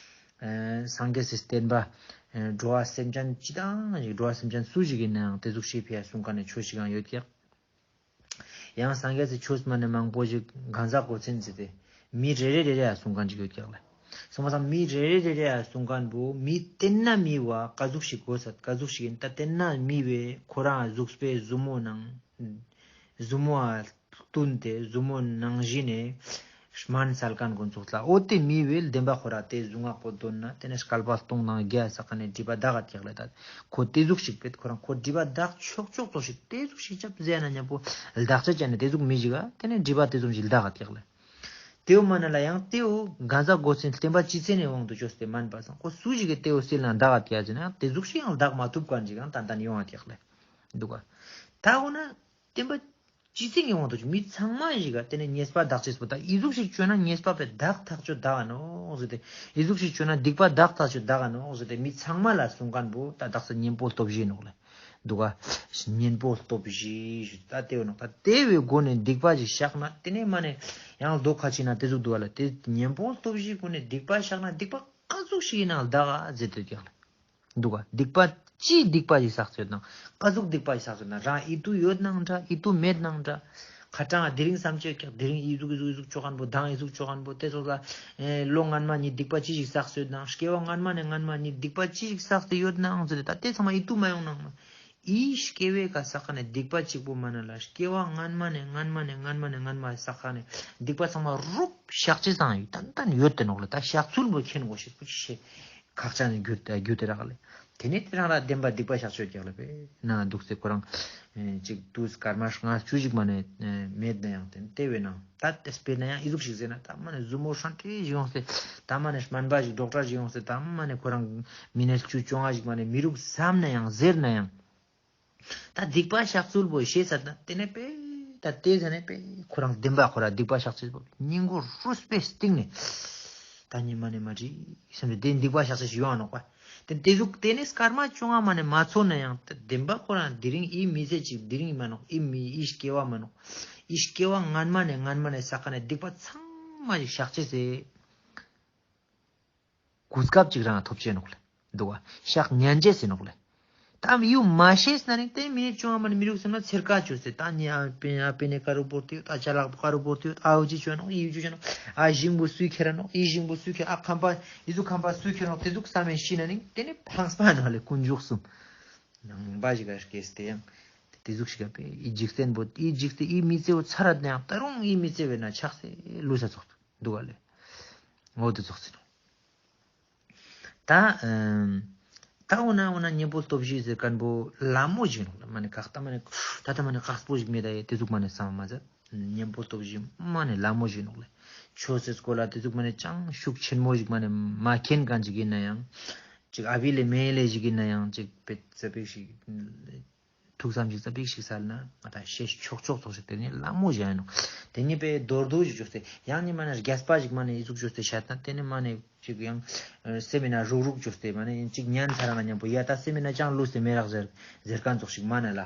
ཨ་སངས་རྒྱས་སི་བསྟན་པ་ཨ་འགྲོ་བ་སེམས་ཅན་ཅི་དང་ཞིག་འགྲོ་བ་སེམས་ཅན་སུ་ཞིག་ཡིན་ནའང་དེ་ཟུག་ཤེས་ཕི་ཡ་གསུང་མཁན་ནི་ཆོས་ཤིག་ཡང་ཡོད་ཀྱག། ཡང་སངས་རྒྱས་སི་ཆོས་མ་ནེ་མང་པོ་ཞིག་གང་ཟག་སྒོ་ཆེན་ཟེར་ཏེ་མི་རེ་རེ་རེ་རེ་ཡ་གསུང་མཁན་ཅིག་ཡོད་ཀྱག་ལེ། སོང་པ་སང་མི་རེ་རེ་རེ་རེ་ཡ་གསུང་མཁན་པོ་མི་དེ་ན་མི་བ་ཀ་ཟུག་ཞིག་དགོས་ས་ཀ་ཟུག་ཞིག་ཡིན་ད་དེ་ན་མི་བས་ཁོ་རང་གཟུགས་པོའི་ཟུར་མོ་ནང་ཟུར་མོ་ཨ་བསྟུན་ཏེ་ཟུར་མོ་ནང་བཞིན་ནས་སྨན་སལ་མཁན་ཀུན་ཙོགས་ལ་འོ་དེ་མི་བས་བདེན་པ་ཁོ་ར་དེ་གཟུངས་སྔགས་པོ་འདོན་ན་དེ་ནས་བསྐལ་པ་སྟོང་དང་བརྒྱ་བསགས་ནས་སྒྲིབ་པ་དག་ག་ཀྱག་ལེ། ད་ཁོ་དེ་ཟུག་ཞིག་པེད་ཁོ་རང་ཁོ་སྒྲིབ་པ་དག་ཆོག་ཆོག་ཙོགས་ཤིག་དེ་ཟུག་ཞིག་ཆབ་ཟེར་ན་ཉམ་པོ་དག་ཆ་ཅན་ནི་དེ་ཟུག་མི་ཞིག་ག་དེ་ནས་སྒྲིབ་པ་དེ་ཟུག་ཞིག་དག་ག་ཀྱག་ལེ། དེའུ་མ་ན་ལ་ཡང་དེའུ་གང་ཟག་སྒོ་ཆེན་བསྟན་པ་སྤྱི་མཚན་ནི་དབང་དུ་བཅོས་ཏེ་མན་པ་སང་ཁོ་སུ་ཞིག་གི་དེའུ་སིལ་ན་དག་ག་ཀྱག་ཟེར་ན་དེ་ཟུག་ཞིག་ཡང་དག་མ་ཐུབ་མཁན་ཞིག་ཡང་ཏན་ཏན་ཡོང་ང་ཀྱག་ལེ། འདུག་ག། ད་འོ་ན། བསྟན་པ་སྤྱི་མཚན་གྱི་དབང་དུ་ཆུ་མི་ཚང་མ་ཞིག་ག་དེ་ནས་ཉེས་པ་དག་ཅེས་པོ་ད་ཨི་ཟུག་ཞིག་བཅོས་ན་ཉེས་པ་པེ་དག་ཐག་ཆོད་དག་ནོག་ཟེར་ཏེ། ཨི་ཟུག་ཞིག་བཅོས་ན་སྡིག་པ་དག་ཐག་ཆོད་དག་ནོག་ཟེར་ཏེ་མི་ཚང་མ་ལ་གསུང་མཁན་པོ་ད་དག་ས་གཉེན་པོ་སྟོབས་བཞི་ནོག་ལེ། འདུག་ག། གཉེན་པོ་སྟོབས་བཞི་ཞུ་ད་དེ་བོ་ནོག། ད་དེ་བོའི་སྒོ་ནས་སྡིག་པ་ཞིག་བཤགས་ན་དེ་ནས་མ་ནས་ཡང་ལྡོག་ཁ་ཅིག་ན་དེ་ཟུག་འདུག་ག་ལེ། དེ་གཉེན་པོ་སྟོབས་བཞིའི་སྒོ་ནས་སྡིག་པ་བཤགས་ན་སྡིག་པ་ག་ཟུག་ཞིག་ཡིན་ནའང་དག་ག་ཟེར་ཏེ་ཀྱག་ལེ། འདུག་ག། སྡིག་པ་ཅི་སྡིག་པ་ཞིག་བསགས་ཡོད་ནའང་ཀ་ཟུག་སྡིག་པ་ཞིག་བསགས་ཡོད་ནའང་རང་ཨི་ཏུ་ཡོད་ནའང་འདྲ་ཨི་ཏུ་མེད་ནའང་འདྲ། ཁ་ཏང་དེ་རིང་བསམ་སྤྱོད་ཀྱག་དེ་རིང་ཨི་ཟུག་ཨི་ཟུག་ཨི་ཟུག་ཆོ་མཁན་པོ་དང་ཨི་ཟུག་ཆོ་མཁན་པོ་དེ་ཚོ་ལ་ཨེ་ལོ་སྔན་མ་ཉིད་སྡིག་པ་ཅི་ཞིག་བསགས་ཡོད་ནའང་སྐྱེ་བ་སྔན་མ་ནས་སྔན་མ་ཉིད་སྡིག་པ་ཅི་ཞིག་བསགས་ཏེ་ཡོད་ནའང་ཟེར་ཏེ་ད་དེ་ཚང་མ་ཨི་ཏུ་མ་ཡོང་ནའང་མ་ཨི་སྐྱེ་བའི་ཀ་བསགས་མཁན་ནི་སྡིག་པ་གཅིག་པོ་མ་ན་ལ་སྐྱེ་བ་སྔན་མ་ནས་སྔན་མ་ནས་སྔན་མ་ནས་སྔན་མ་བསགས་མཁན་ནི་སྡིག་པ་ཚང་མ་རུབ་བཤགས་ཅེས་སང་ཡོད་ཏན་ཏན་ཡོད་དེ་ནོག་ལེ། ད་བཤགས་ཚུལ་བོ་མཁྱེན་དགོས་ཤེས་པོ་ཅི་ཤེས། ཁག་ཅན་རྒྱུ་རྒྱུ་དེ་རག་ལེ། དེ་ནས་དེ་རང་ར་བདེན་པ་སྡིག་པ་བཤགས་བཅོས་རྒྱག་ལ་པས་ན་འདུག་སྟེ་ཁོ་རང་ཨེ་ཅིག་དུས་སྐར་མ་ལྔ་བཅུ་ཞིག་མ་ནས་ཨེ་མེད་ན་ཡང་དེ་དེ་བས་ན་ད་དེ་སྤེར་ན་ཡང་ཨི་ཟུག་ཞིག་ཟེར་ན་ད་མ་ནས་ཟུར་མོ་ཧྲང་ཏེ་ཞིག་ཡོང་སྟེ་ད་མ་ནས་སྨན་པ་ཞིག་ཌོག་ཊར་ཞིག་ཡོང་སྟེ་ད་མ་ནས་ཁོ་རང་མི་ནས་བཅུ་བཅོ་ལྔ་ཞིག་མ་ནས་མི་རུག་བསམ་ན་ཡང་ཟེར་ན་ཡང་། ད་སྡིག་པ་བཤགས་ཚུལ་པོ་ཤེས་ཚར་ན་དེ་ནས་པས་ད་དེ་ཟ་ནས་པས་ཁོ་རང་བདེན་པ་ཁོ་ར་སྡིག་པ་བཤགས་ཚུལ་པོ་སྙིང་གོ་རུས་པའི་གཏིང་ནས་ད་ཉི་མ་ནས་མ་བྲིས་སེམས་དེ་སྡིག་པ་བཤགས་ཚུལ་ཞིག་ཡོང་ནོག་པ། དེ་དེ་ཟུག་དེ་ནས་སྐར་མ་བཅོ་ལྔ་མ་ནས་མ་ཚོ་ན་ཡང་ད་བདེན་པ་ཁོ་རང་དེ་རིང་ཨི་མི་ཚེ་ཅིག་དེ་རིང་མ་ནོག་ཨི་མི་ཨི་སྐྱེ་བ་མ་ནོག་ཨི་སྐྱེ་བ་སྔན་མ་ནས་སྔན་མ་ནས་བསགས་ཁ་ནས་སྡིག་པ་ཚང་མ་ཞིག་བཤགས་ཅེས་ཟེར། གོ་སྐབས་ཅིག་རང་ཐོབ་ཅེས་ནོག་ལེ། འདུག་བ། ཤག་ཉན་ཅེས་ཟེར་ནོག་ལེ། ད་ཡུ་མ་ཤེས་ན་རིང་དེ་མི་ནི་ཅུང་ཨ་མ་ནི་མི་རུག་སེམས་ན་ཚེར་ཀ་བཅོས་ཏེ་ད་ནི་ཨ་པེ་ཨ་པེ་ནེ་ཀ་རུ་བོར་ཏེ་ཡོད། ཨ་ཅ་ལག་ཀ་རུ་བོར་ཏེ་ཡོད། ཨ་འུ་ཅི་བཅོས་ནོག་ཨི་འུ་ཅི་བཅོས་ནོག་ཨ་ཞིང་པོ་སུས་ཁྱེར་ར་ནོག་ཨི་ཞིང་པོ་སུས་ཁྱེར་ཨ་ཁམ་པ་ཨི་ཟུག་ཁམ་པ་སུས་ཁྱེར་ནོག་དེ་ཟུག་བསམ་མེད་ཤི་ན་རིང་དེ་ནི་ཕངས་པ་ནོག་ལེ་དཀོན་མཆོག་གསུམ། ནང་པ་ཞིག་ག་སྐྱེས་ཏེ་ཡང་དེ་ཟུག་ཞིག་ག་པེ་ཨི་འཇིག་རྟེན་པོ་ཨི་འཇིག་རྟེན་ཨི་མི་ཚེ་བོ་ཚར་ར་ནས་ཡང་ད་རུང་ཨི་མི་ཚེ་བས་ན་ཆགས་སེ་ལུས་ས་ཚོགས་འདུག་ག་ལེ། འོ་དེ་ཚོགས་ཟིན་ནོག་ད་ཨམ་ད་འོ་ན་འོ་ན་གཉེན་པོ་སྟོབས་བཞི་ཟེར་མཁན་པོ་ལ་མོ་ཞིག་ནོག་ལེ། མ་ནི་ཁག་ད་མ་ནི་ད་ད་མ་ནི་ཁག་པོ་ཞིག་མེད་ད་ཡེ་དེ་ཟུག་མ་ནི་བསམ་མ་ཟད་གཉེན་པོ་སྟོབས་བཞི་མ་ནི་ལ་མོ་ཞིག་ནོག་ལེ། ཆོས་སི་སྐོར་ལ་དེ་ཟུག་མ་ནི་ཅང་ཤུགས་ཆེན་མོ་ཞིག་མ་ནི་མ་མཁྱེན་མཁན་ཞིག་ཡིན་ན་ཡང་ཅིག་ཨ་བི་ལེ་མེ་ལེ་ཞིག་ཡིན་ན་ཡང་ཅིག་པེ་ཙ་པིག་ཞིག་ཐུགས་བསམ་ཞིག་ཙ་པིག་ཞིག་སལ་ན་ང་ད་ཤེས་ཆོག་ཆོག་ཚོགས་ཤིག་དེ་ནི་ལ་མོ་ཞིག་ཡིན་ནོག་དེ་ནི་པེ་མདོར་བསྡུས་ཞིག་བཅོས་ཏེ་ཡང་ནི་མ་ནི་རྒྱས་པ་ཞིག་མ་ནི་ཨི་ཟུག་བཅོས་ཏེ་བཤད་ན་དེ་ནི་མ་ནི་ཅིག་ཡང་སེམས་མི་ན་རུག་རུག་བཅོས་ཏེ་མ་ནི་ཅིག་ཉན་ཚར་ན་མཉམ་པོ་ཡ་ད་སེམས་མི་ན་ཅང་ལུས་ཏེ་མེད་རག་ཟེར་ཟེར་མཁན་ཚོགས་ཤིག་མ་ནི་ལ།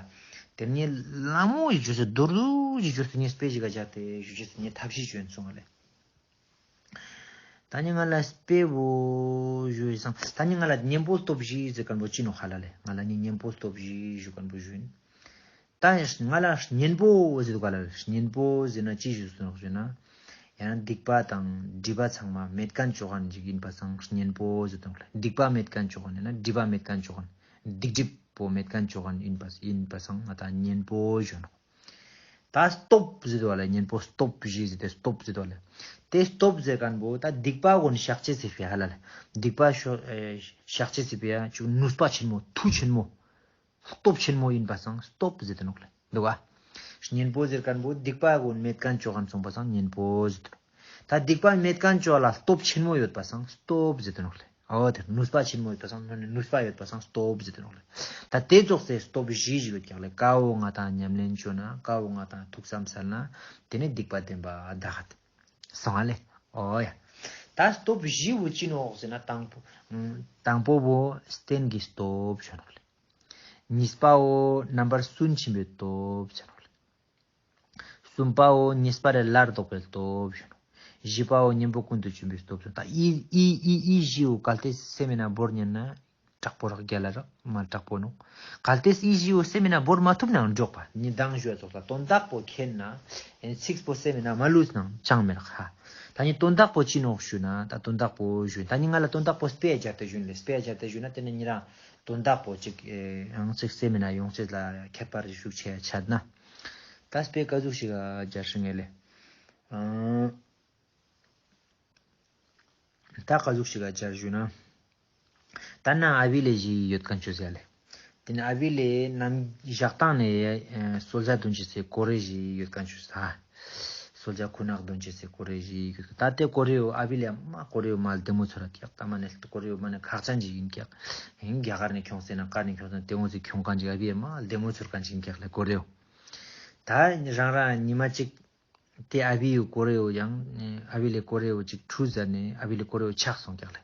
དེ་ནི་ལ་མོ་ཞིག་བཅོས་ཏེ་མདོར་བསྡུས་ཞིག་བཅོས་ཏེ་ངས་དཔེ་ཞིག་ག་སྦྱར་ཏེ་ཞུ་ཅེས་སི་ངས་ཐབས་ཤེས་བཅོས་སོང་ལེ། ད་ནི་ང་ལ་དཔེ་བོ་ཞུ་ཡི་སང་། ད་ནི་ང་ལ་གཉེན་པོ་སྟོབས་བཞི་ཟེར་མཁན་པོ་ཅི་ནོག་ཧ་ལ་ལེ། ང་ལ་ནི་གཉེན་པོ་སྟོབས་བཞི་ཞུ་མཁན་པོ་ཞུ་ཡིན། ད་ང་ལ་གཉེན་པོ་ཟེར་དུག་ག་ལེ། གཉེན་པོ་ཟེར་ན་ཅི་ཞུ་ནོག་ཞུ་ན། ཡང་སྡིག་པ་དང་སྒྲིབ་པ་ཚང་མ་མེད་མཁན་ཅོ་མཁན་ཞིག་ཡིན་པ་སང་གཉེན་པོ་ཟེར་དུག་ལེ། སྡིག་པ་མེད་མཁན་ཅོ་མཁན་ཡིན་ན་སྒྲིབ་པ་མེད་མཁན་ཅོ་མཁན། སྡིག་སྒྲིབ་པོ་མེད་མཁན་ཅོ་མཁན་ཡིན་པ་ཡིན་པ་སང་ང་ད་གཉེན་པོ་ཞུ་ནོག་ད་སྟོབས་ཟེར་དུག་ལེ། གཉེན་པོ་སྟོབས་བཞི་ཟེར་ཏེ་སྟོབས་ཟེར་དུག་ལེ། དེ་སྟོབས་ཟེར་མཁན་པོ་ད་སྡིག་པ་གུན་བཤགས་ཅེས་སི་ཕི་ཧ་ལ་ལེ། སྡིག་པ་ཤོ་ཨེ་བཤགས་ཅེས་སི་ཕི་ཡ་ཅུ་ནུས་པ་ཆེན་མོ་མཐུ་ཆེན་མོ་སྟོབས་ཆེན་མོ་ཡིན་པ་སང་སྟོབས་ཟེར་དུ་ནོག་ལེ། འདུག་ག་གཉེན་པོ་ཟེར་མཁན་པོ་སྡིག་པ་གུན་མེད་མཁན་ཅོ་མཁན་སོང་པ་སང་གཉེན་པོ་ཟེར་དུ་ནོག་ད་སྡིག་པ་མེད་མཁན་ཅོ་ལ་སྟོབས་ཆེན་མོ་ཡོད་པ་སང་སྟོབས་ཟེར་དུ་ནོག་ལེ། འོ་དེ་ནུས་པ་ཆེན་མོ་ཡོད་པ་སང་ནུས་པ་ཡོད་པ་སང་སྟོབས་ཟེར་དུ་ནོག་ལེ། ད་དེ་ཙོགས་སེ་སྟོབས་བཞི་ཞིག་ཡོད་ཀྱག་ལེ། ཀ་བོ་ང་ད་ཉམས་ལེན་ཅོ་ན་ཀ་བོ་ང་ད་ཐུགས་བསམ་སལ་ན་དེ་ནི་སྡིག་པ་བདེན་པ་དག་སོང་ང་ལེ། འོ་ཡ། ད་སྟོབས་བཞི་བོ་ཅི་ནོག་ཟེར་ན་དང་པོ་དང་པོ་བོ་རྟེན་གྱི་སྟོབས་ཞུ་ནོག་ལེ། གཉིས་པ་བོ་རྣམ་པར་སུན་འབྱིན་པའི་སྟོབས་ཞུ་ནོག་ལེ། གསུམ་པ་བོ་གཉིས་པ་རེ་སླར་ལྡོག་པའི་སྟོབས་ཞུ་ནོག་བཞི་པ་བོ་གཉེན་པོ་ཀུན་ཏུ་སྦྱིན་པའི་སྟོབས་ཞུ་ནོག་ད་ཨི་ཨི་ཨི་ཨི་བཞི་བོ་གལ་ཏེ་སེམས་མི་ན་བོར་ཉན་ན་དྲག་པོ་རག་རྒྱལ་ལ་རག་མ་དྲག་པོ་ནོག་གལ་ཏེ་ཨི་བཞི་བོ་སེམས་མི་ན་བོར་མ་ཐུབ་ནའང་འགྲོགས་པ་ནི་མདང་ཞུ་ཙོགས་ལ་དོན་དག་པོ་མཁྱེན་ན་ཚིག་པོ་སེམས་མི་ན་མ་ལུས་ནའང་ཅང་མི་རག་ཧ། ད་ནི་དོན་དག་པོ་ཅི་ནོག་ཞུ་ན་ད་དོན་དག་པོ་ཞུ་ད་ནི་ང་ལ་དོན་དག་པོ་དཔེ་སྦྱར་ཏེ་ཞུ་ལེ། དཔེ་སྦྱར་ཏེ་ཞུ་ན་དེ་ནི་ཉེ་རང་དོན་དག་པོ་ཅིག་ཨེ་ཡང་ཅིག་སེམས་མི་ན་ཡོང་ཅེས་ལ་ཁྱད་པར་ཞུགས་ཆེ་ཆ་ན། ད་དཔེ་ཀ་ཟུག་ཞིག་ག་སྦྱར་ཤིང་ངེ་ལེ། ཨང་། ད་ཀ་ཟུག་ཞིག་ག་སྦྱར་ཞུ་ན། ད་ན་ཨ་བི་ལེ་བཞི་ཡོད་མཁན་ཆོས་ཟེར་ལེ། དེ་ནི་ཨ་བི་ལེ་ནམ་ཞག་དང་ནས་ཨེ་གསོལ་ཇ་འདོན་ཅེས་སི་ཀོ་རེ་བཞི་ཡོད་མཁན་ཆོས་ཟེར། གསོལ་ཇ་ཁུ་ནག་འདོན་ཅེས་སི་ཀོ་རེ་བཞི་ཡོད་མཁན། ད་དེ་ཀོ་རེ་བོ་ཨ་བི་ལེ་མ་ཀོ་རེ་བོ་མ་ལྡེ་མོ་ཚོར་ར་ཀྱག་ད་མ་ནས་ཀོ་རེ་བོ་མ་ནས་ཁག་ཅན་ཞིག་ཡིན་ཀྱག་ཡིན་རྒྱ་གར་ནས་ཁྱོངས་ཟེར་ན་གར་ནས་ཁྱོངས་ཟེར་ན་དེ་འོང་ཟེར་ཁྱོང་མཁན་ཅིག་ཨ་བི་ལེ་མ་ལྡེ་མོ་ཚོར་མཁན་ཅིག་ཡིན་ཀྱག་ལེ་ཀོ་རེ་བོ། ད་རང་རང་ཉི་མ་གཅིག་དེ་ཨ་བི་ཡུ་ཀོ་རེ་བོ་ཡང་ཨ་བི་ལེ་ཀོ་རེ་བོ་གཅིག་འཁྲུ་ཟ་ནས་ཨ་བི་ལེ་ཀོ་རེ་བོ་ཆག་སོང་ཀྱག་ལེ། ད་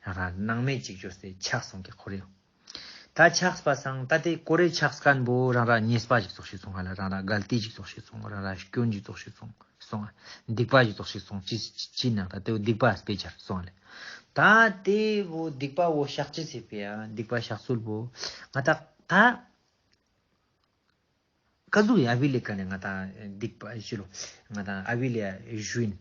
རང་རང་སྣང་མེད་ཅིག་བཅོས་ཏེ་ཆག་སོང་ཀྱག་ཀོ་རེ་བོ། ད་ཆག་པ་སང་ད་དེ་ཀོ་རེ་ཆག་མཁན་པོ་རང་རང་ཉེས་པ་ཞིག་ཙོགས་ཤིག་སོང་ང་ལ། རང་རང་གལ་ཏེ་ཞིག་ཙོགས་ཤིག་སོང་། རང་རང་སྐྱོན་ཞིག་ཙོགས་ཤིག་སོང་སོང་ང་། སྡིག་པ་ཞིག་ཙོགས་ཤིག་སོང་ཅི་ཅི་ནང་ད་དེ་བོ་སྡིག་པ་དཔེ་ཆར་སོང་ང་ལེ། ད་དེ་བོ་སྡིག་པ་བོ་བཤགས་ཅེས་སི་ཕི་ཡ་སྡིག་པ་བཤགས་ཚུལ་བོ་ང་ད་ད། ཀ་ཟུག་ཡ་ཨ་བི་ལེ་ཀ་ནས་ང་དང་སྡིག་པ་ཞི་ལོ། ང་དང་ཨ་བི་ལེ་ཡ་ཞུ་ཡིན།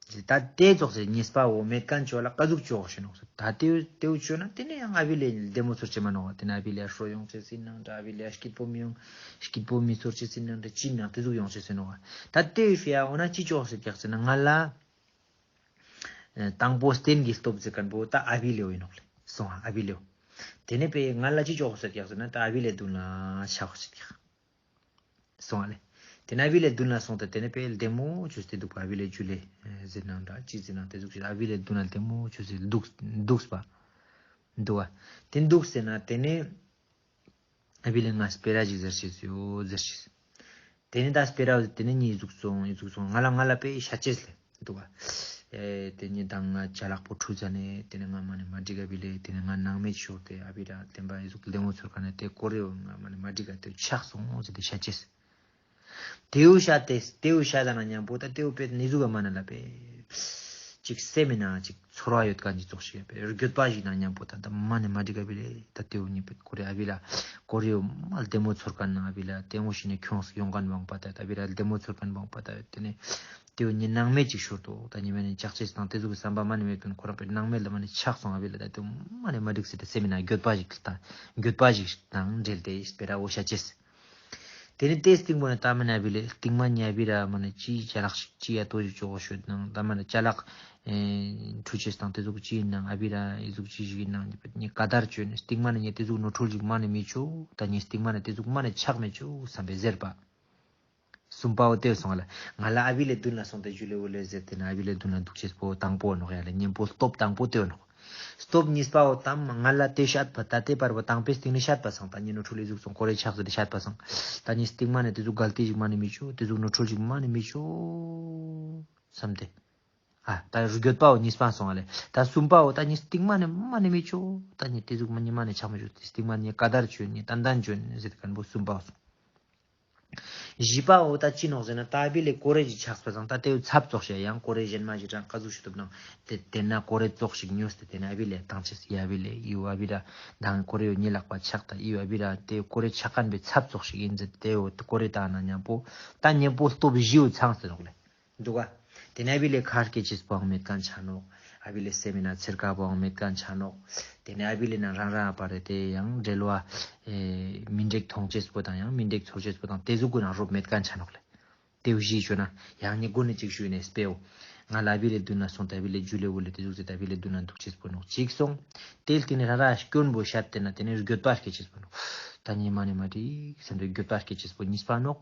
ད་དེ་ཙོགས་སེ་ཉེས་པ་བོ་མེད་མཁན་ཅོ་ལ་ཀ་ཟུག་ཅོ་ཤེས་ནོག་ཟེར། ད་དེ་དེའུ་ཅོ་ན་དེ་ནས་ཡང་ཨ་བི་ལེ་ལྡེ་མོ་ཚོར་ཅེས་མ་ནོག་དེ་ནས་ཨ་བི་ལེ་ཡ་ཧྲོ་ཡོང་ཅེས་ཡིན་ནང་འདྲ། ཨ་བི་ལེ་ཡ་སྐྱིད་པོ་མི་ཡོང་། སྐྱིད་པོ་མི་ཚོར་ཅེས་ཡིན་ནང་འདྲ། ཅི་ཡིན་ནང་དེ་ཟུག་ཡོང་ཅེས་ཡིན་ནོག་ད་དེའུ་ཕི་ཡ་འོ་ན་ཅི་ཅོ་ཤེས་ཀྱག་ཟེར་ན་ང་ལ། ཨེ་དང་པོ་རྟེན་གྱི་སྟོབས་ཟེར་མཁན་པོ་ད་ཨ་བི་ལེ་བོ་ཡིན་ནོག་ལེ། སོང་ཨ་བི་ལེ་བོ། ཏེ་ནེ་པེ་ང་ལ་ཅི་ཅོ་ཟེར་ཀྱག་ཟེར་ན་ད་ཨ་བི་ལེ་དུན་ལ་ཆ་ཟེར་ཀྱག་སོང་ཨ་ལེ། ཏེ་ནེ་ཨ་བི་ལེ་དུན་ལ་སོང་སྟེ་ཏེ་ནེ་པེ་ལྡེ་མོ་ཅོས་ཏེ་དུག་པ། ཨ་བི་ལེ་ཇུ་ལེ་ཟེར་ནའང་འདྲ་ཅི་ཟེར་ནའང་ཏེ་ཟུག་ཅིག་ཨ་བི་ལེ་དུན་ལ་ལྡེ་མོ་ཅོས་ཏེ་དུག་དུག་པ། དུག་པ། ཏེ་དུག་ཟེར་ན་ཏེ་ནེ་ཨ་བི་ལེ་ང་སྤེ་ར་ཞིག་ཟེར་ཅེས་ཡོད་ཟེར་ཅེས། ཏེ་ནེ་ད་སྤེ་ར་ཏེ་ནེ་ཉེ་ཟུག་སོང་ཉེ་ཟུག་སོང་ང་ལ་ང་ལ་པེ་ཤད་ཅེས་ལེ་དུག་པ། ཨེ་ཏེ་ནེ་ད་ང་ཅ་ལག་པོ་ཁྲུ་ཙ་ནེ་ཏེ་ནེ་ང་མ་ནེ་མ་འགྲིག་ཨ་བི་ལེ་ཏེ་ནེ་ང་ནང་མེད་ཤོར་ཏེ་ཨ་བི་ར་ཏེ་བ་ཨི་ཟུག་ལྡེ་མོ་ཚོར་ཁན་ནི་ཏེ་ཀོ་རེ་བོ་ང་མ་ནེ་མ་འགྲིག་ག་ཏེ་ཆག་སོང་ཟེར་ཏེ་ཤད་ཅེས། ཏེའུ་ཤད་དེ་ཏེའུ་ཤད་ད་ན་ཉམ་པོ་ད་ཏེའུ་པེ་ནི་ཟུག་ག་མ་ནེ་ལ་པེ་ཅིག་སེམས་མེད་ན་ཅིག་ཚོར་བ་ཡོད་ཁན་ཅིག་ཙོགས་ཤིག་པེ་འགྱོད་པ་ཞིག་ན་ཉམ་པོ་ད་ད་མ་ནེ་མ་འགྲིག་ག་བི་ལེ་ད་ཏེའུ་ཉེ་པེ་ཀོ་རེ་ཨ་བི་ལ་ཀོ་རེ་བོ་མ་ལྡེ་མོ་ཚོར་ཁན་ན་ཨ་བི་ལ་ཏེ་ངོ་ཤེས་ནེ་ཁྱོངས་ཡོང་ཁན་བང་པ་ད་ཨ་བི་ལ་ལྡེ་མོ་ཚོར་ཁན་བང་པ་ད་ཏེ་ནེ་ཏེའུ་ཉེ་ནང་མེད་ཅིག་ཤོར་ཏོ། ད་ཉེ་མ་ནེ་ཆག་ཅེས་དང་ཏེ་ཟུག་གི་སམ་པ་མ་ནེ་མེད་པིན་ཁོ་རང་པེ་ནང་མེད་ལ་མ་ནེ་ཆག་སོང་ཨ་བི་ལ་ད་ཏེའུ་མ་ནེ་མ་འགྲིག་ཟེར་ཏེ་སེམས་མེད་ན་འགྱོད་པ་ཞིག་དང་འགྱོད་པ་ཞིག་དང་འབྲེལ་ཏེ་སྤེ་ར་བོ་ཤད་ཅེས། ཏེ་ནེ་ཏེ་སྟིང་པོ་ནེ་ད་མ་ནེ་ཨ་བི་ལེ་སྟིང་མ་ཉེ་ཨ་བི་ར་མ་ནེ་ཅི་ཅ་ལག་ཅི་ཡ་ཏོ་ཞིག་ཅོ་གོ་ཤོད་ནང་ད་མ་ནེ་ཅ་ལག་ཨེ་ཁྲུ་ཅེས་དང་ཏེ་ཟུག་ཅི་ཨིན་ནང་ཨ་བི་ར་ཨི་ཟུག་ཅི་ཞིག་ཨིན་ནང་ཉེ་ཀ་དར་ཅོ་ཨིན་སྟིང་མ་ནེ་ཉེ་ཏེ་ཟུག་ནོར་འཁྲུལ་ཞིག་མ་ནེ་མི་ཅོ། ད་ཉེ་སྟིང་མ་ནེ་ཏེ་ཟུག་མ་ནེ་ཆག་མི་ཅོ་སམ་པེ་ཟེར་པ། སུམ་པའོ་ཏེ་སོང་ལ། ང་ལ་ཨ་བི་ལེ་དུན་ལ་སོང་སྟེ་ཇུ་ལེ་འོ་ལེ་ཟེར་ཏེ་ན་ཨ་བི་ལེ་དུན་ལ་དུག་ཅེས་པོ་དང་པོ་ནོག་ཡ་ལེ་ཉེ་པོ་སྟོབས་དང་པོ་ཏེ་ནོག་སྟོབས་ཉིས་པའོ་ད་ང་ལ་ཏེ་ཤད་པ་ད་ཏེ་བར་བོ་དང་པོའི་སྟིང་ནེ་ཤད་པ་སང་ད་ཉེ་ནོར་འཁྲུལ་ཨི་ཟུག་སོང་ཀོ་རེ་ཆག་ཟེར་ཏེ་ཤད་པ་སང་ད་ཉེ་སྟིང་མ་ནེ་ཏེ་ཟུག་གལ་ཏེ་ཞིག་མ་ནེ་མི་ཅོ་ཏེ་ཟུག་ནོར་འཁྲུལ་ཞིག་མ་ནེ་མི་ཅོ་སམ་སྟེ། ཨ་ད་འགྱོད་པའོ་ཉིས་པ་སོང་ཨ་ལེ། ད་སུམ་པའོ་ད་ཉེ་སྟིང་མ་ནེ་མ་ནེ་མི་ཅོ། ད་ཉེ་ཏེ་ཟུག་མ་ཉེ་མ་ནེ་ཆག་མི་ཅོ་ཏེ་སྟིང་མ་ནེ་ཀ་དར་ཅོ་ཨིན་ཏན་ཏན་ཅོ་ཨིན་ཟེར་ཏེ་ཁན་བོ་སུམ་པའོ་སོང་། བཞི་པའོ་ད་ཅི་ནོག་ཟེར་ན་ད་ཨ་བི་ལེ་ཀོ་རེ་ཞིག་ཆགས་པ་སང་ད་ཏེའུ་ཚབ་ཙོགས་ཤིག་ཡང་ཀོ་རེ་ཞན་མ་ཞིག་རང་ཀ་ཟུག་ཤིག་ཐུབ་ནང་ཏེ་ཏེ་ན་ཀོ་རེ་ཙོགས་ཤིག་ཉོས་ཏེ་ཏེ་ན་ཨ་བི་ལེ་ཏང་ཅེས་ཡ་ཨ་བི་ལེ་ཡུ་ཨ་བི་ར་དང་ཀོ་རེ་ཡོ་ཉེ་ལག་པ་ཆག་ད་ཡུ་ཨ་བི་ར་ཏེ་ཀོ་རེ་ཆག་ཁན་བེ་ཚབ་ཙོགས་ཤིག་ཨིན་ཟེར་ཏེ་ཏེའུ་ཀོ་རེ་ཏང་ན་ཉམ་པོ་ད་ཉེ་པོ་སྟོབས་བཞི་བོ་ཚང་སྟེ་ནོག་ལེ། དུག་ག་ཏེ་ནེ་ཨ་བི་ལེ་ཁ་སྐྱེ་ཅེས་པོའང་མེད་ཁན་ཆ་ནོག་ཨ་བི་ལེ་སེམས་མེད་ན་ཚེར་ཀ་བོའང་མེད་ཁན་ཆ་ནོག་ཏེ་ནེ་ཨ་བི་ལེ་ན་རང་རང་ཨ་པ་རེ་ཏེ་ཡང་འབྲེལ་བ་ཨེ་མི་འགྲིག་ཐོང་ཅེས་པོ་དང་ཡང་མི་འགྲིག་ཚོར་ཅེས་པོ་དང་ཏེ་ཟུག་གུན་ན་རོབ་མེད་ཁན་ཆ་ནོག་ལེ། ཏེ་བོ་ཞི་ཅོ་ན་ཡང་ཉེ་གུན་ནེ་ཅིག་ཞུས་ནེ་སྤེའོ། ང་ལ་ཨ་བི་ལེ་དུན་ན་སོང་ཏེ་ཨ་བི་ལེ་ཇུ་ལེ་འོ་ལེ་ཏེ་ཟུག་ཟེར་ཏེ་ཨ་བི་ལེ་དུན་ན་དུག་ཅེས་པོ་ནོག་ཅིག་སོང་། ཏེ་ལ་ཏེ་ནེ་རང་རང་སྐྱོན་པོ་ཤད་ཏེ་ན་ཏེ་ནེ་འགྱོད་པ་སྐྱེ་ཅེས་པོ་ནོག་ད་ཉེ་མ་ནེ་མ་འགྲིག་སམ་སྟེ་འགྱོད་པ་སྐྱེ་ཅེས་པོ་ཉིས་པ་ནོག་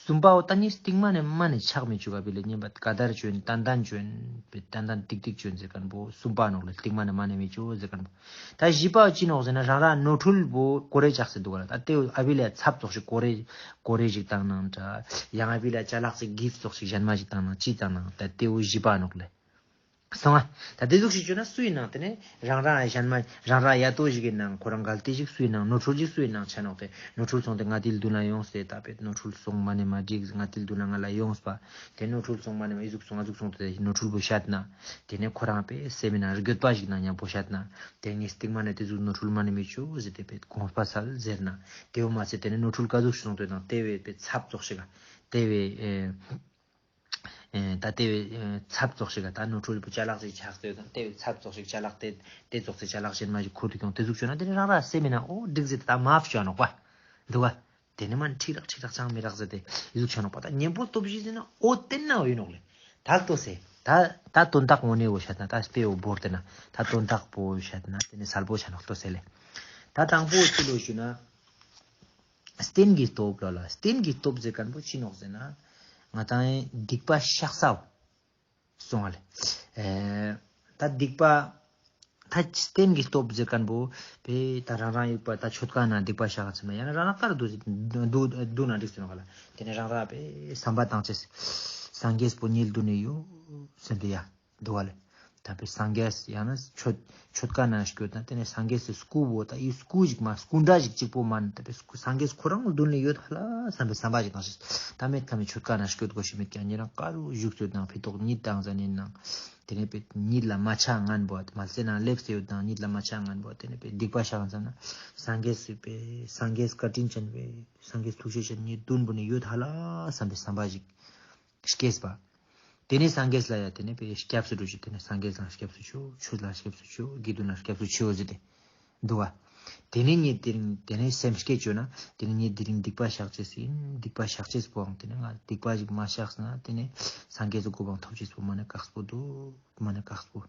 སུམ་པའོ་ད་ཉེ་སྟིང་མ་ནེ་མ་ནེ་ཆག་མི་ཅུག་ཨ་བི་ལེ་ཉེ་བ་ཀ་དར་ཅོ་ཨིན་ཏན་ཏན་ཅོ་ཨིན་པེ་ཏན་ཏན་ཏིག་ཏིག་ཅོ་ཨིན་ཟེར་ཁན་བོ་སུམ་པ་ནོག་ལེ་སྟིང་མ་ནེ་མ་ནེ་མི་ཅོ་ཟེར་ཁན་བོ། ད་བཞི་པའོ་ཅི་ནོག་ཟེར་ན་རང་རང་ནོར་འཁྲུལ་བོ་ཀོ་རེ་ཆགས་སེ་དུག་ག་ལ་ད་ཏེའུ་ཨ་བི་ལེ་ཚབ་ཙོགས་ཤིག་ཀོ་རེ་ཀོ་རེ་ཞིག་ཏང་ནང་ད་ཡང་ཨ་བི་ལེ་ཅ་ལག་ཅིག་གིཕ་ཙོགས་ཤིག་ཞན་མ་ཞིག་ཏང་ནང་ཅི་ཏང་ནང་ད་ཏེའུ་བཞི་པ་ནོག་ལེ། སོང་ཨ། ད་ཏེ་ཟུག་ཤིག་ཅོ་ན་སུའི་ནང་ཏེ་ནེ་རང་རང་ཞན་མ་རང་རང་ཡ་ཏོ་ཞིག་གི་ནང་ཁོ་རང་གལ་ཏེ་ཞིག་སུའི་ནང་ནོར་འཁྲུལ་ཞིག་སུའི་ནང་ཆ་ནོག་ཏེ་ནོར་འཁྲུལ་སོང་སྟེ་ང་ཏེ་ལ་དུན་ལ་ཡོངས་ཏེ་ད་པེ་ནོར་འཁྲུལ་སོང་མ་ནེ་མ་འགྲིག་ང་ཏེ་ལ་དུན་ལ་ང་ལ་ཡོངས་པ་ཏེ་ནོར་འཁྲུལ་སོང་མ་ནེ་མ་ཨི་ཟུག་སོང་ཨ་ཟུག་སོང་ཏེ་ནོར་འཁྲུལ་བོ་ཤད་ན་ཏེ་ནེ་ཁོ་རང་པེ་སེམས་མེད་ན་འགྱོད་པ་ཞིག་ན་ཉམ་པོ་ཤད་ན་ཏེ་ངས་སྟིང་མ་ནེ་ཏེ་ཟུག་ནོར་འཁྲུལ་མ་ནེ་མི་ཅོ་ཟེར་ཏེ་པེ་དགོངས་པ་སལ་ཟེར་ན་ཏེ་བོ་མ་ཚད་ཏེ་ནེ་ནོར་འཁྲུལ་ཀ་ཟུག་སོང་ཏེ་དང་ཏེ་བེ་པེ་ཚབ་ཙོགས་ཤིག་ག་ཏེ་བེ་ཨེ། ཨེ་ད་ཏེ་བེ་ཨེ་ཚབ་ཙོགས་ཤིག་ག་ད་ནོར་འཁྲུལ་བོ་ཅ་ལག་ཅིག་ཆགས་ཏེ་ཡོད་དང་ཏེ་བེ་ཚབ་ཙོགས་ཤིག་ཅ་ལག་ཏེ་ཏེ་ཙོགས་སེ་ཅ་ལག་ཞན་མ་ཞིག་ཁུར་ཏེ་ཁྱོང་ཏེ་ཟུག་ཅོ་ན་ཏེ་ནེ་རང་རང་སེམས་མེད་ན་འོ་འགྲིག་ཟེར་ཏེ་ད་མ་ཕྱོགས་ནོག་པ། དུག་ག་ཏེ་ནེ་མ་ཁྲིག་རག་ཁྲིག་རག་ཅང་མི་རག་ཟེར་ཏེ་ཨི་ཟུག་ཆ་ནོག་པ། ད་ཉེ་པོ་སྟོབས་བཞི་ཟེར་ན་འོ་ཏེ་ན་འོ་ཡིན་ནོག་ལེ། ད་ལྟོས་སེ་ད་ད་དོན་དག་ངོ་ནེ་འོ་ཤད་ན་ད་སྤེ་འོ་བོར་ཏེ་ན་ད་དོན་དག་པོ་འོ་ཤད་ན་ཏེ་ནེ་སལ་པོ་ཆ་ནོག་ལྟོས་སེ་ལེ། ད་དང་པོ་ཅི་ལོ་ཞུ་ན། རྟེན་གྱི་སྟོབས་ལ་ལ། རྟེན་གྱི་སྟོབས་ཟེར་ཁན་པོ་ཅི་ནོག་ཟེར་ན། ང་དང་ཡིན་སྡིག་པ་བཤགས་སའོ། སོང་བ་ལེ། ཨེ། ད་སྡིག་པ། ད་རྟེན་གྱི་སྟོབས་ཟེར་ཁན་པོ། པེ་ད་རང་རང་ཡུག་པ་ད་ཆོད་ཀ་ན་སྡིག་པ་བཤགས་ཚེ་ན་ཡང་ན་རང་རང་ཀར་འདུག་འདུག་འདུག་ན་འགྲིག་ཟེར་ནོག་ལེ། ཏེ་ནེ་རང་རང་པེ་བསམ་པ་བཏང་ཅེས། སངས་རྒྱས་པོ་ཉིད་དུ་ནི་ཡོད་ཟེར་འདུག་ཡ། འདུག་བ་ལེ། ད་པེ་སངས་རྒྱས་ཡང་ན་ཆོད་ཆོད་ཀ་ན་སྐྱོད་ན་ཏེ་ནེ་སངས་རྒྱས་སི་སྐུ་བོ་ད་ཡི་སྐུ་ཞིག་མ་སྐུ་འདྲ་ཞིག་གཅིག་པོ་མ་ནི་ད་པེ་སྐུ་སངས་རྒྱས་ཁོ་རང་མདུན་ལ་ཡོད་ཧ་ལ་བསམ་པའི་བསམ་པ་ཞིག་བཏང་ཤེས། ད་མེད་ཁ་མེད་ཆོད་ཀ་ན་སྐྱོད་དགོས་ཤེས་མེད་ཀྱང་ཉེ་རང་ཀ་རུ་བཞུགས་ཡོད་དང་ཕི་ཏོག་ཉིད་དང་ཟ་ནེ་ནང་ཏེ་ནེ་པེ་ཉིད་ལ་མ་ཆ་ངན་པོ་མ་ལ་སེ་ན་ལེབས་ཏེ་ཡོད་དང་ཉིད་ལ་མ་ཆ་ངན་པོ་ཏེ་ནེ་པེ་སྡིག་པ་བཤགས་ཟ་ན་སངས་རྒྱས་སི་པེ་སངས་རྒྱས་བཀའ་དྲིན་ཅན་པེ་སངས་རྒྱས་ཐུགས་རྗེ་ཅན་ཉིད་མདུན་པོ་ནེ་ཡོད་ཧ་ལ་བསམ་པའི་བསམ་པ་ཞིག་སྐྱེས་པ། ཏེ་ནེ་སངས་རྒྱས་ལ་ཡ་ཏེ་ནེ་པེ་སྐྱབས་སུ་འགྲོ་ཅིག་ཏེ་ནེ་སངས་རྒྱས་ལ་སྐྱབས་སུ་མཆིའོ། ཆོས་ལ་སྐྱབས་སུ་མཆིའོ། དགེ་འདུན་ལ་སྐྱབས་སུ་མཆིའོ་ཟེར་ཏེ་འདུག་བ། ཏེ་ནེ་ངས་དེ་རིང་ཏེ་ནེ་སེམས་བསྐྱེད་བཅོས་ན་ཏེ་ནེ་ངས་དེ་རིང་སྡིག་པ་བཤགས་ཅེས་ཡིན། སྡིག་པ་བཤགས་ཅེས་པོའང་ཏེ་ནེ་ང་སྡིག་པ་ཞིག་མ་བཤགས་ན་ཏེ་ནེ་སངས་རྒྱས་སི་གོ་འཕང་ཐོབ་ཅེས་པོ་མ་ནེ་དཀགས་པོ་འདུག་མ་ནེ་དཀགས་པོ།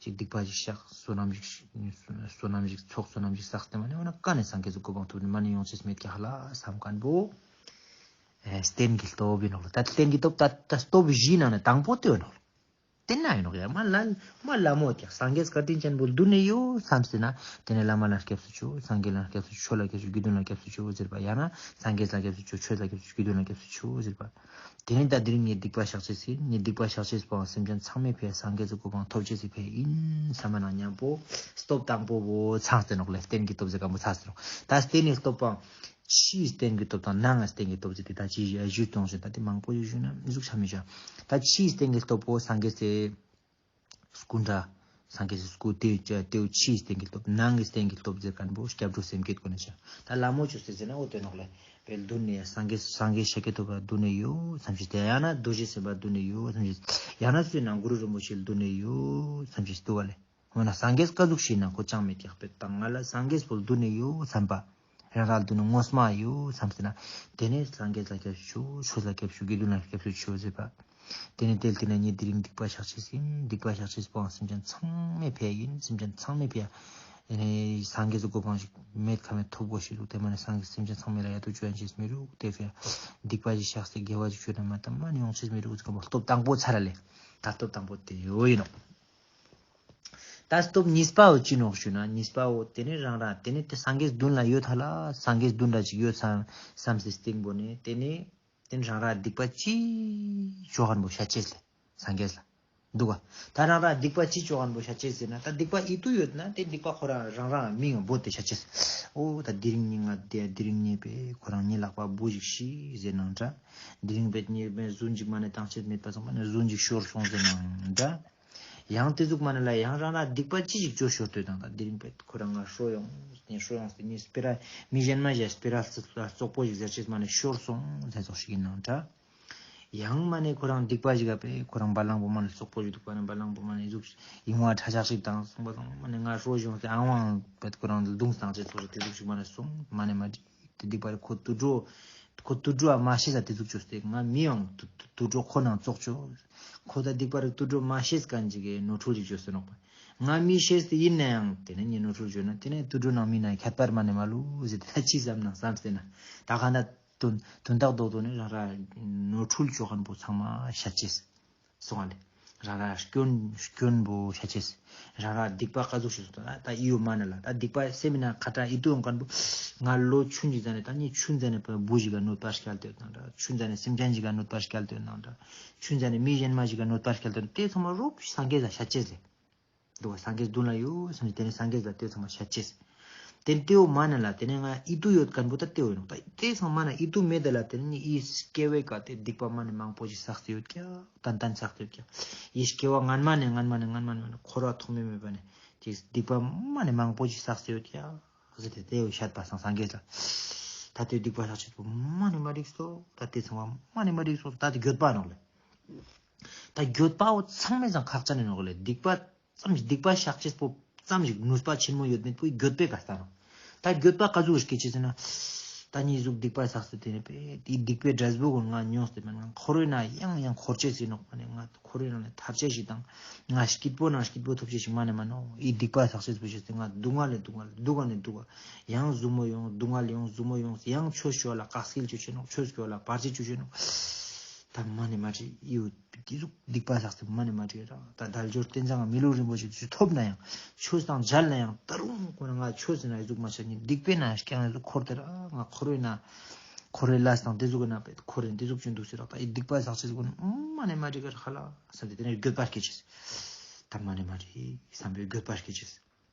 ཅིག་སྡིག་པ་ཞིག་བཤགས། བསོད་ནམས་ཞིག་བསོད་ནམས་ཞིག་ཚོགས། བསོད་ནམས་ཞིག་བསགས་ཏེ་མ་ནེ་འོ་ན་ཀ་ནེ་སངས་རྒྱས་སི་གོ་འཕང་ཐོབ་ནི་མ་ནེ་ཡོང་ཅེས་མེད་ཀྱག་ཧ་ལ་བསམ་མཁན་པོ། ཨེ་རྟེན་གྱི་སྟོབས་ཨིན་ནོག་ལེ། ད་རྟེན་གྱི་སྟོབས་ད་ད་སྟོབས་བཞིའི་ནང་ནེ་དང་པོ་དེ་ཨིན་ནོག་ལེ། དེ་ན་ཨིན་ནོག་ཡ། མ་ལ་མ་ལ་མོ་ཀྱག་སངས་རྒྱས་བཀའ་དྲིན་ཅན་པོ་མདུན་ནེ་ཡོད་བསམ་སྟེ་ན། དེ་ནེ་བླ་མ་ལ་སྐྱབས་སུ་མཆིའོ། སངས་རྒྱས་ལ་སྐྱབས་སུ་མཆིའོ། ཆོས་ལ་སྐྱབས་སུ་མཆིའོ། དགེ་འདུན་ལ་སྐྱབས་སུ་མཆིའོ་ཟེར་བ། ཡང་ན་སངས་རྒྱས་ལ་སྐྱབས་སུ་མཆིའོ། ཆོས་ལ་སྐྱབས་སུ་མཆིའོ། དགེ་འདུན་ལ་སྐྱབས་སུ་མཆིའོ་ཟེར་བ། དེ་ནེ་ད་དེ་རིང་ངའི་སྡིག་པ་བཤགས་ཅེས་ཨིན། ངའི་སྡིག་པ་བཤགས་ཅེས་པོའང་སེམས་ཅན་ཚང་མའི་ཕིའ་སངས་རྒྱས་སི་གོ་འཕང་ཐོབ་ཅེས་སི་ཕིའ་ཨིན་བསམ་པ་ནང་མཉམ་པོ་སྟོབས་དང་པོ་བོ་ཚང་སྟེ་ནོག་ལེ། རྟེན་གྱི་སྟོབས་ཟེར་མཁན་པོ་ཚང་སྟེ་ནོག། ད་རྟེན་གྱི་སྟོབས་པོའང་ཕྱིའི་རྟེན་གྱི་སྟོབས་དང་ནང་གི་རྟེན་གྱི་སྟོབས་ཟེར་ཏེ་ད་ཅི་ཞུས་སྟོང་ཞིག་ད་དེ་མང་པོ་ཞིག་ཞུས་ན་ཟུག་ཆ་མི་ཆ། ད་ཕྱིའི་རྟེན་གྱི་སྟོབས་པོ་སངས་རྒྱས་སི་སྐུ་འདྲ། སངས་རྒྱས་སི་སྐུ་དེ་དེའུ་ཕྱིའི་རྟེན་གྱི་སྟོབས། ནང་གི་རྟེན་གྱི་སྟོབས་ཟེར་མཁན་པོ་སྐྱབས་འགྲོ་སེམས་བསྐྱེད་ཀུན་ནེ་ཆ། ད་ལ་མོ་ཅོས་ཏེ་ཟེར་ན་འོ་དེ་ནོག་ལེ། པའི་མདུན་ནེ་སངས་རྒྱས་སངས་རྒྱས་ཤཱཀྱ་ཐུབ་པ་མདུན་ནེ་ཡོད་བསམ་ཅེས། དེ་ཡང་ན་རྡོ་རྗེ་སེམས་དཔའ་མདུན་ནེ་ཡོད་བསམ་ཅེས། ཡང་ན་སུ་ན་གུ་རུ་རིན་པོ་ཆེ་མདུན་ནེ་ཡོད་བསམ་ཅེས་འདུག་ག་ལེ། འོ་ན་སངས་རྒྱས་ཀ་ཟུག་ཞིག་ན་ཁོ་ཅང་མེད་ཀྱག་པེ། ད་ང་ལ་སངས་རྒྱས་པོ་མདུན་ནེ་ཡོད་བསམ་པ། རང་རང་མདུན་ནེ་ངོ་མ་ཡོད་བསམ་སྟེ་ན། དེ་ནེ་སངས་རྒྱས་ལ་སྐྱབས་སུ་མཆིའོ། ཆོས་ལ་སྐྱབས་སུ་མཆིའོ། དགེ་འདུན་ལ་སྐྱབས་སུ་མཆིའོ་ཟེར་བ། དེ་ནེ་དེ་ལ་དེ་ནེ་ངའི་དེ་རིང་སྡིག་པ་བཤགས་ཅེས་ཨིན། སྡིག་པ་བཤགས་ཅེས་པོའང་སེམས་ཅན་ཚང་མའི་ཕིའ་ཨིན། སེམས་ཅན་ཚང་མའི་ཕིའ་ཨིན། སངས་རྒྱས་སི་གོ་འཕང་ཞིག་མེད་ཁ་མེད་ཐོབ་དགོས་ཤེས་འདུག། དེ་མ་ནེ་སངས་རྒྱས་སེམས་ཅན་ཚང་མའི་ལ་ཡ་ཏོ་ཅོ་ཡན་ཅེས་མི་རུག། དེ་ཕིའ་སྡིག་པ་ཞིག་བཤགས་ཏེ་དགེ་བ་ཞིག་ཅོས་ན་མ་ད་མ་ནེ་ཡོང་ཅེས་མི་རུག་ཟེར་མཁན་པོ་སྟོབས་དང་པོ་ཚར་ལེ། ད་སྟོབས་དང་པོ་དེ་འོ་ཨིན་ནོག། ད་སྟོབས་གཉིས་པའོ་ཅི་ནོག་ཞུ་ན། གཉིས་པའོ་དེ་ནེ་རང་རང་དེ་ནེ་དེ་སངས་རྒྱས་མདུན་ལ་ཡོད་ཧ་ལ། སངས་རྒྱས་མདུན་ལ་ཅིག་ཡོད་བསམ་བསམ་སྟེ་སྟིང་པོ་ནེ་དེ་ནེ་དེ་ནེ་རང་རང་སྡིག་པ་ཅི་ཅོ་མཁན་པོ་བཤད་ཅེས་ལེ། སངས་རྒྱས་ལ་འདུག་ག། ད་རང་རང་སྡིག་པ་ཅི་ཅོ་མཁན་པོ་བཤད་ཅེས་ཟེར་ན། ད་སྡིག་པ་ཨིད་ཏུ་ཡོད་ན་དེ་སྡིག་པ་ཁོ་རང་རང་རང་མིང་བོས་ཏེ་བཤད་ཅེས། འོ་ད་དེ་རིང་ངའི་ང་དེ་དེ་རིང་ངའི་པེ་ཁོ་རང་ངའི་ལག་པ་བུ་ཞིག་ཤི་ཟེར་ནའང་འདྲ། དེ་རིང་པེ་ངའི་པེ་རྫུན་ཅིག་མ་ནེ་བཏང་ཅེས་མེད་པ་སོང་མ་ནེ་རྫུན་ཅིག་ཤོར་སོང་ཟེར་ནའང་འདྲ། ཡང་དེ་ཟུག་མ་ནེ་ལ་ཡང་རང་རང་སྡིག་པ་ཅི་ཞིག་ཅོ་ཤོར་ཏེ་དང་། ད་དེ་རིང་པེ་ཁོ་རང་ང་ཧྲོ་ཡོང་ངས་ཧྲོ་ཡོང་ངས་ངའི་སྤེ་ར་མི་གཞན་མ་ཞིག་སྤེ་ར་རྩོག་པོ་ཞིག་ཟེར་ཅེས་མ་ནེ་ཤོར་སོང་ཟེར་ཙོགས་ཤིག་ཨིན་ནའང་འདྲ། ཡང་མ་ནེ་ཁོ་རང་སྡིག་པ་ཞིག་ག་པེ་ཁོ་རང་བ་ལང་པོ་མ་ནེ་རྩོག་པོ་ཞིག་འདུག་པ་ནེ་བ་ལང་པོ་མ་ནེ་ཟུག་ཡིན་བ་ཁྲ་ཆག་ཞིག་དང་སོང་པ་སོང་མ་ནེ་ང་ཧྲོ་ཞིག་ཡོང་སྟེ་ཨང་བང་པེ་ཁོ་རང་རྡུང་སྟངས་ཅེས་ཙོགས་དེ་ཟུག་ཞིག་མ་ནེ་སོང་མ་ནེ་མ་དེ་སྡིག་པ་རེ་ཁོ་དུད་འགྲོ་ཁོ་དུད་འགྲོ་མ་ཤེས་ས་དེ་ཟུག་ཅོས་ཏེ་ང་མི་ཡང་དུད་འགྲོ་ཁོ་ནང་ཙོགས་ཅོ། ཁོ་ད་སྡིག་པ་རེ་དུད་འགྲོ་མ་ཤེས་མཁན་ཅིག་གི་ནོར་འཁྲུལ་ཅིག་ཅོས་ཏེ་ནོག་པ། ང་མི་ཤེས་ཏེ་ཡིན་ནའང་དེ་ནེ་ངའི་ནོར་འཁྲུལ་ཅོས་ན་དེ་ནེ་དུད་འགྲོ་ནང་མི་ནང་ཁྱད་པར་མ་ནེ་མ་ལུས་ཟེར་ཏེ་ད་ཅི་བསམ་ན་བསམ་སྟེ་ན་ད་ག་ན་དོན་དོན་དག་རྡོག་རྡོག་ནི་རང་རང་ནོར་འཁྲུལ་ཅོ་མཁན་པོ་ཚང་མ་བཤད་ཅེས། སོང་བ་ལེ། རང་རང་སྐྱོན་སྐྱོན་པོ་བཤད་ཅེས། རང་རང་སྡིག་པ་ཀ་ཟུག་ཞིག་སོང་ད་ད་ཨི་ཡོ་མ་ནེ་ལ་ད་སྡིག་པ་སེམས་ནང་ཁ་ཏ་ཨིད་ཏུ་ཡོང་མཁན་པོ། ང་ལོ་ཆུང་ཅིག་ཙ་ནེ་ད་ནི་ཆུང་ཙ་ནེ་བུ་ཞིག་ག་གནོད་པ་སྐྱལ་ཏེ་ཡོད་ནའང་འདྲ། ཆུང་ཙ་ནེ་སེམས་ཅན་ཞིག་ག་གནོད་པ་སྐྱལ་ཏེ་ཡོད་ནའང་འདྲ། ཆུང་ཙ་ནེ་མི་གཞན་མ་ཞིག་ག་གནོད་པ་སྐྱལ་ཏེ་ཡོད་ན་དེ་ཚང་མ་རོབ་སངས་རྒྱས་ལ་བཤད་ཅེས་ལེ། འདུག་པ། སངས་རྒྱས་མདུན་ལ་ཡོད་བསམ་ནེ་དེ་ནེ་སངས་རྒྱས་ལ་དེ་ཚང་མ་བཤད་ཅེས། དེ་ནེ་དེའོ་མ་ནེ་ལ་དེ་ནེ་ང་ཨིད་ཏུ་ཡོད་མཁན་པོ་ད་དེའོ་ཨིན་ནོག། ད་དེ་ཚང་མ་ནེ་ཨིད་ཏུ་མེད་དེ་ལ་དེ་ནེ་ཨི་སྐྱེ་བའི་ཀ་དེ་སྡིག་པ་མ་ནེ་མང་པོ་ཞིག་བསགས་ཏེ་ཡོད་ཀྱག། ཏན་ཏན་བསགས་ཏེ་ཡོད་ཀྱག། ཨི་སྐྱེ་བ་སྔན་མ་ནེ་སྔན་མ་ནེ་སྔན་མ་ནེ་འཁོར་བ་ཐོག་མེད་མེད་པ་ནེ་ཅིག་སྡིག་པ་མ་ནེ་མང་པོ་ཞིག་བསགས་ཏེ་ཡོད་ཀྱག་ཟེར་ཏེ་དེའོ་བཤད་པ་སང་སངས་རྒྱས་ལ། ད་དེ་སྡིག་པ་བསགས་ཅེས་པོ་མ་ནེ་མ་འགྲིག་སོང་། ད་དེ་ཚང་མ་མ་ནེ་མ་འགྲིག་སོང་། ད་དེ་འགྱོད་པ་ནོག་ལེ། ད་འགྱོད་པའོ་ཚང་མའི་སང་ཁག་ཅན་ཨིན་ནོག་ལེ། སྡིག་པ་ཙམ་ཞིག་སྡིག་པ་བཤགས་ཅེས་པོ་ཙམ་ཞིག་ནུས་པ་ཆེན་མོ་ཡོད་མེད་པོ་འགྱོད་པའི་ཀ་ལྟ་ནོག། ད་འགྱོད་པ་ཀ་ཟུག་སྐྱེ་ཅེས་ཟེར་ན། ད་ངའི་ཟུག་སྡིག་པ་བསགས་ཏེ་དེ་ནེ་པེ་དེ་སྡིག་པའི་འབྲས་བུ་ཀུན་ང་མྱོང་སྟེ་མེད་ང་འཁོར་བའི་ནང་ཡང་ཡང་འཁོར་ཅེས་ཨིན་ནོག་པ་ནེ་ང་འཁོར་བའི་ནང་ནེ་ཐར་ཅེས་ཤིག་དང་ང་སྐྱིད་པོ་ནང་སྐྱིད་པོ་ཐོབ་ཅེས་ཤིག་མ་ནེ་མ་ནོག། ཨི་སྡིག་པ་བསགས་ཅེས་པོ་ཤེས་ཏེ་ང་སྡུག་བསྔལ་ལས་སྡུག་བསྔལ་སྡུག་ག་ནེ་སྡུག་ག་ཡང་ཟུག་མོ་ཡོང་སྡུག་བསྔལ་ཡོང་ཟུག་མོ་ཡོང་ཡང་ཆོས་ཞུ་བ་ལ་དཀའ་སེལ་ཅོ་ཅེས་ནོག། ཆོས་ཞུ་བ་ལ་བར་ཆད་ཅོ་ཅེས་ནོག། ད་མ་ནེ་མ་འགྲིག་ཡོད། དེ་ཟུག་སྡིག་པ་བསགས་ཏེ་མ་ནེ་མ་འགྲིག་ར། ད་དལ་འབྱོར་རྟེན་བཟང་མི་ལུས་རིན་པོ་ཆེ་ཚུ་ཐོབ་ན་ཡང་ཆོས་དང་མཇལ་ན་ཡང་ད་རུང་ཁོ་ན་ང་ཆོས་ཟེར་ན་ཨི་ཟུག་མ་ཆ་ནི་སྡིག་པའི་ནང་རྐྱང་ཨི་ཟུག་འཁོར་ཏེ་ར་ང་འཁོར་བའི་ནང་འཁོར་བའི་ལས་དང་དེ་ཟུག་གི་ནང་པེ་འཁོར་རེ་དེ་ཟུག་ཅོ་འདུག་ཟེར་ར། ད་ཨི་སྡིག་པ་བསགས་ཅེས་ཀུན་མ་ནེ་མ་འགྲིག་ག་ར་ཧ་ལ་བསམ་སྟེ་དེ་ནེ་འགྱོད་པ་སྐྱེ་ཅེས། ད་མ་ནེ་མ་འགྲིག་བསམ་པའི་འགྱོད་པ་སྐྱེ་ཅེས།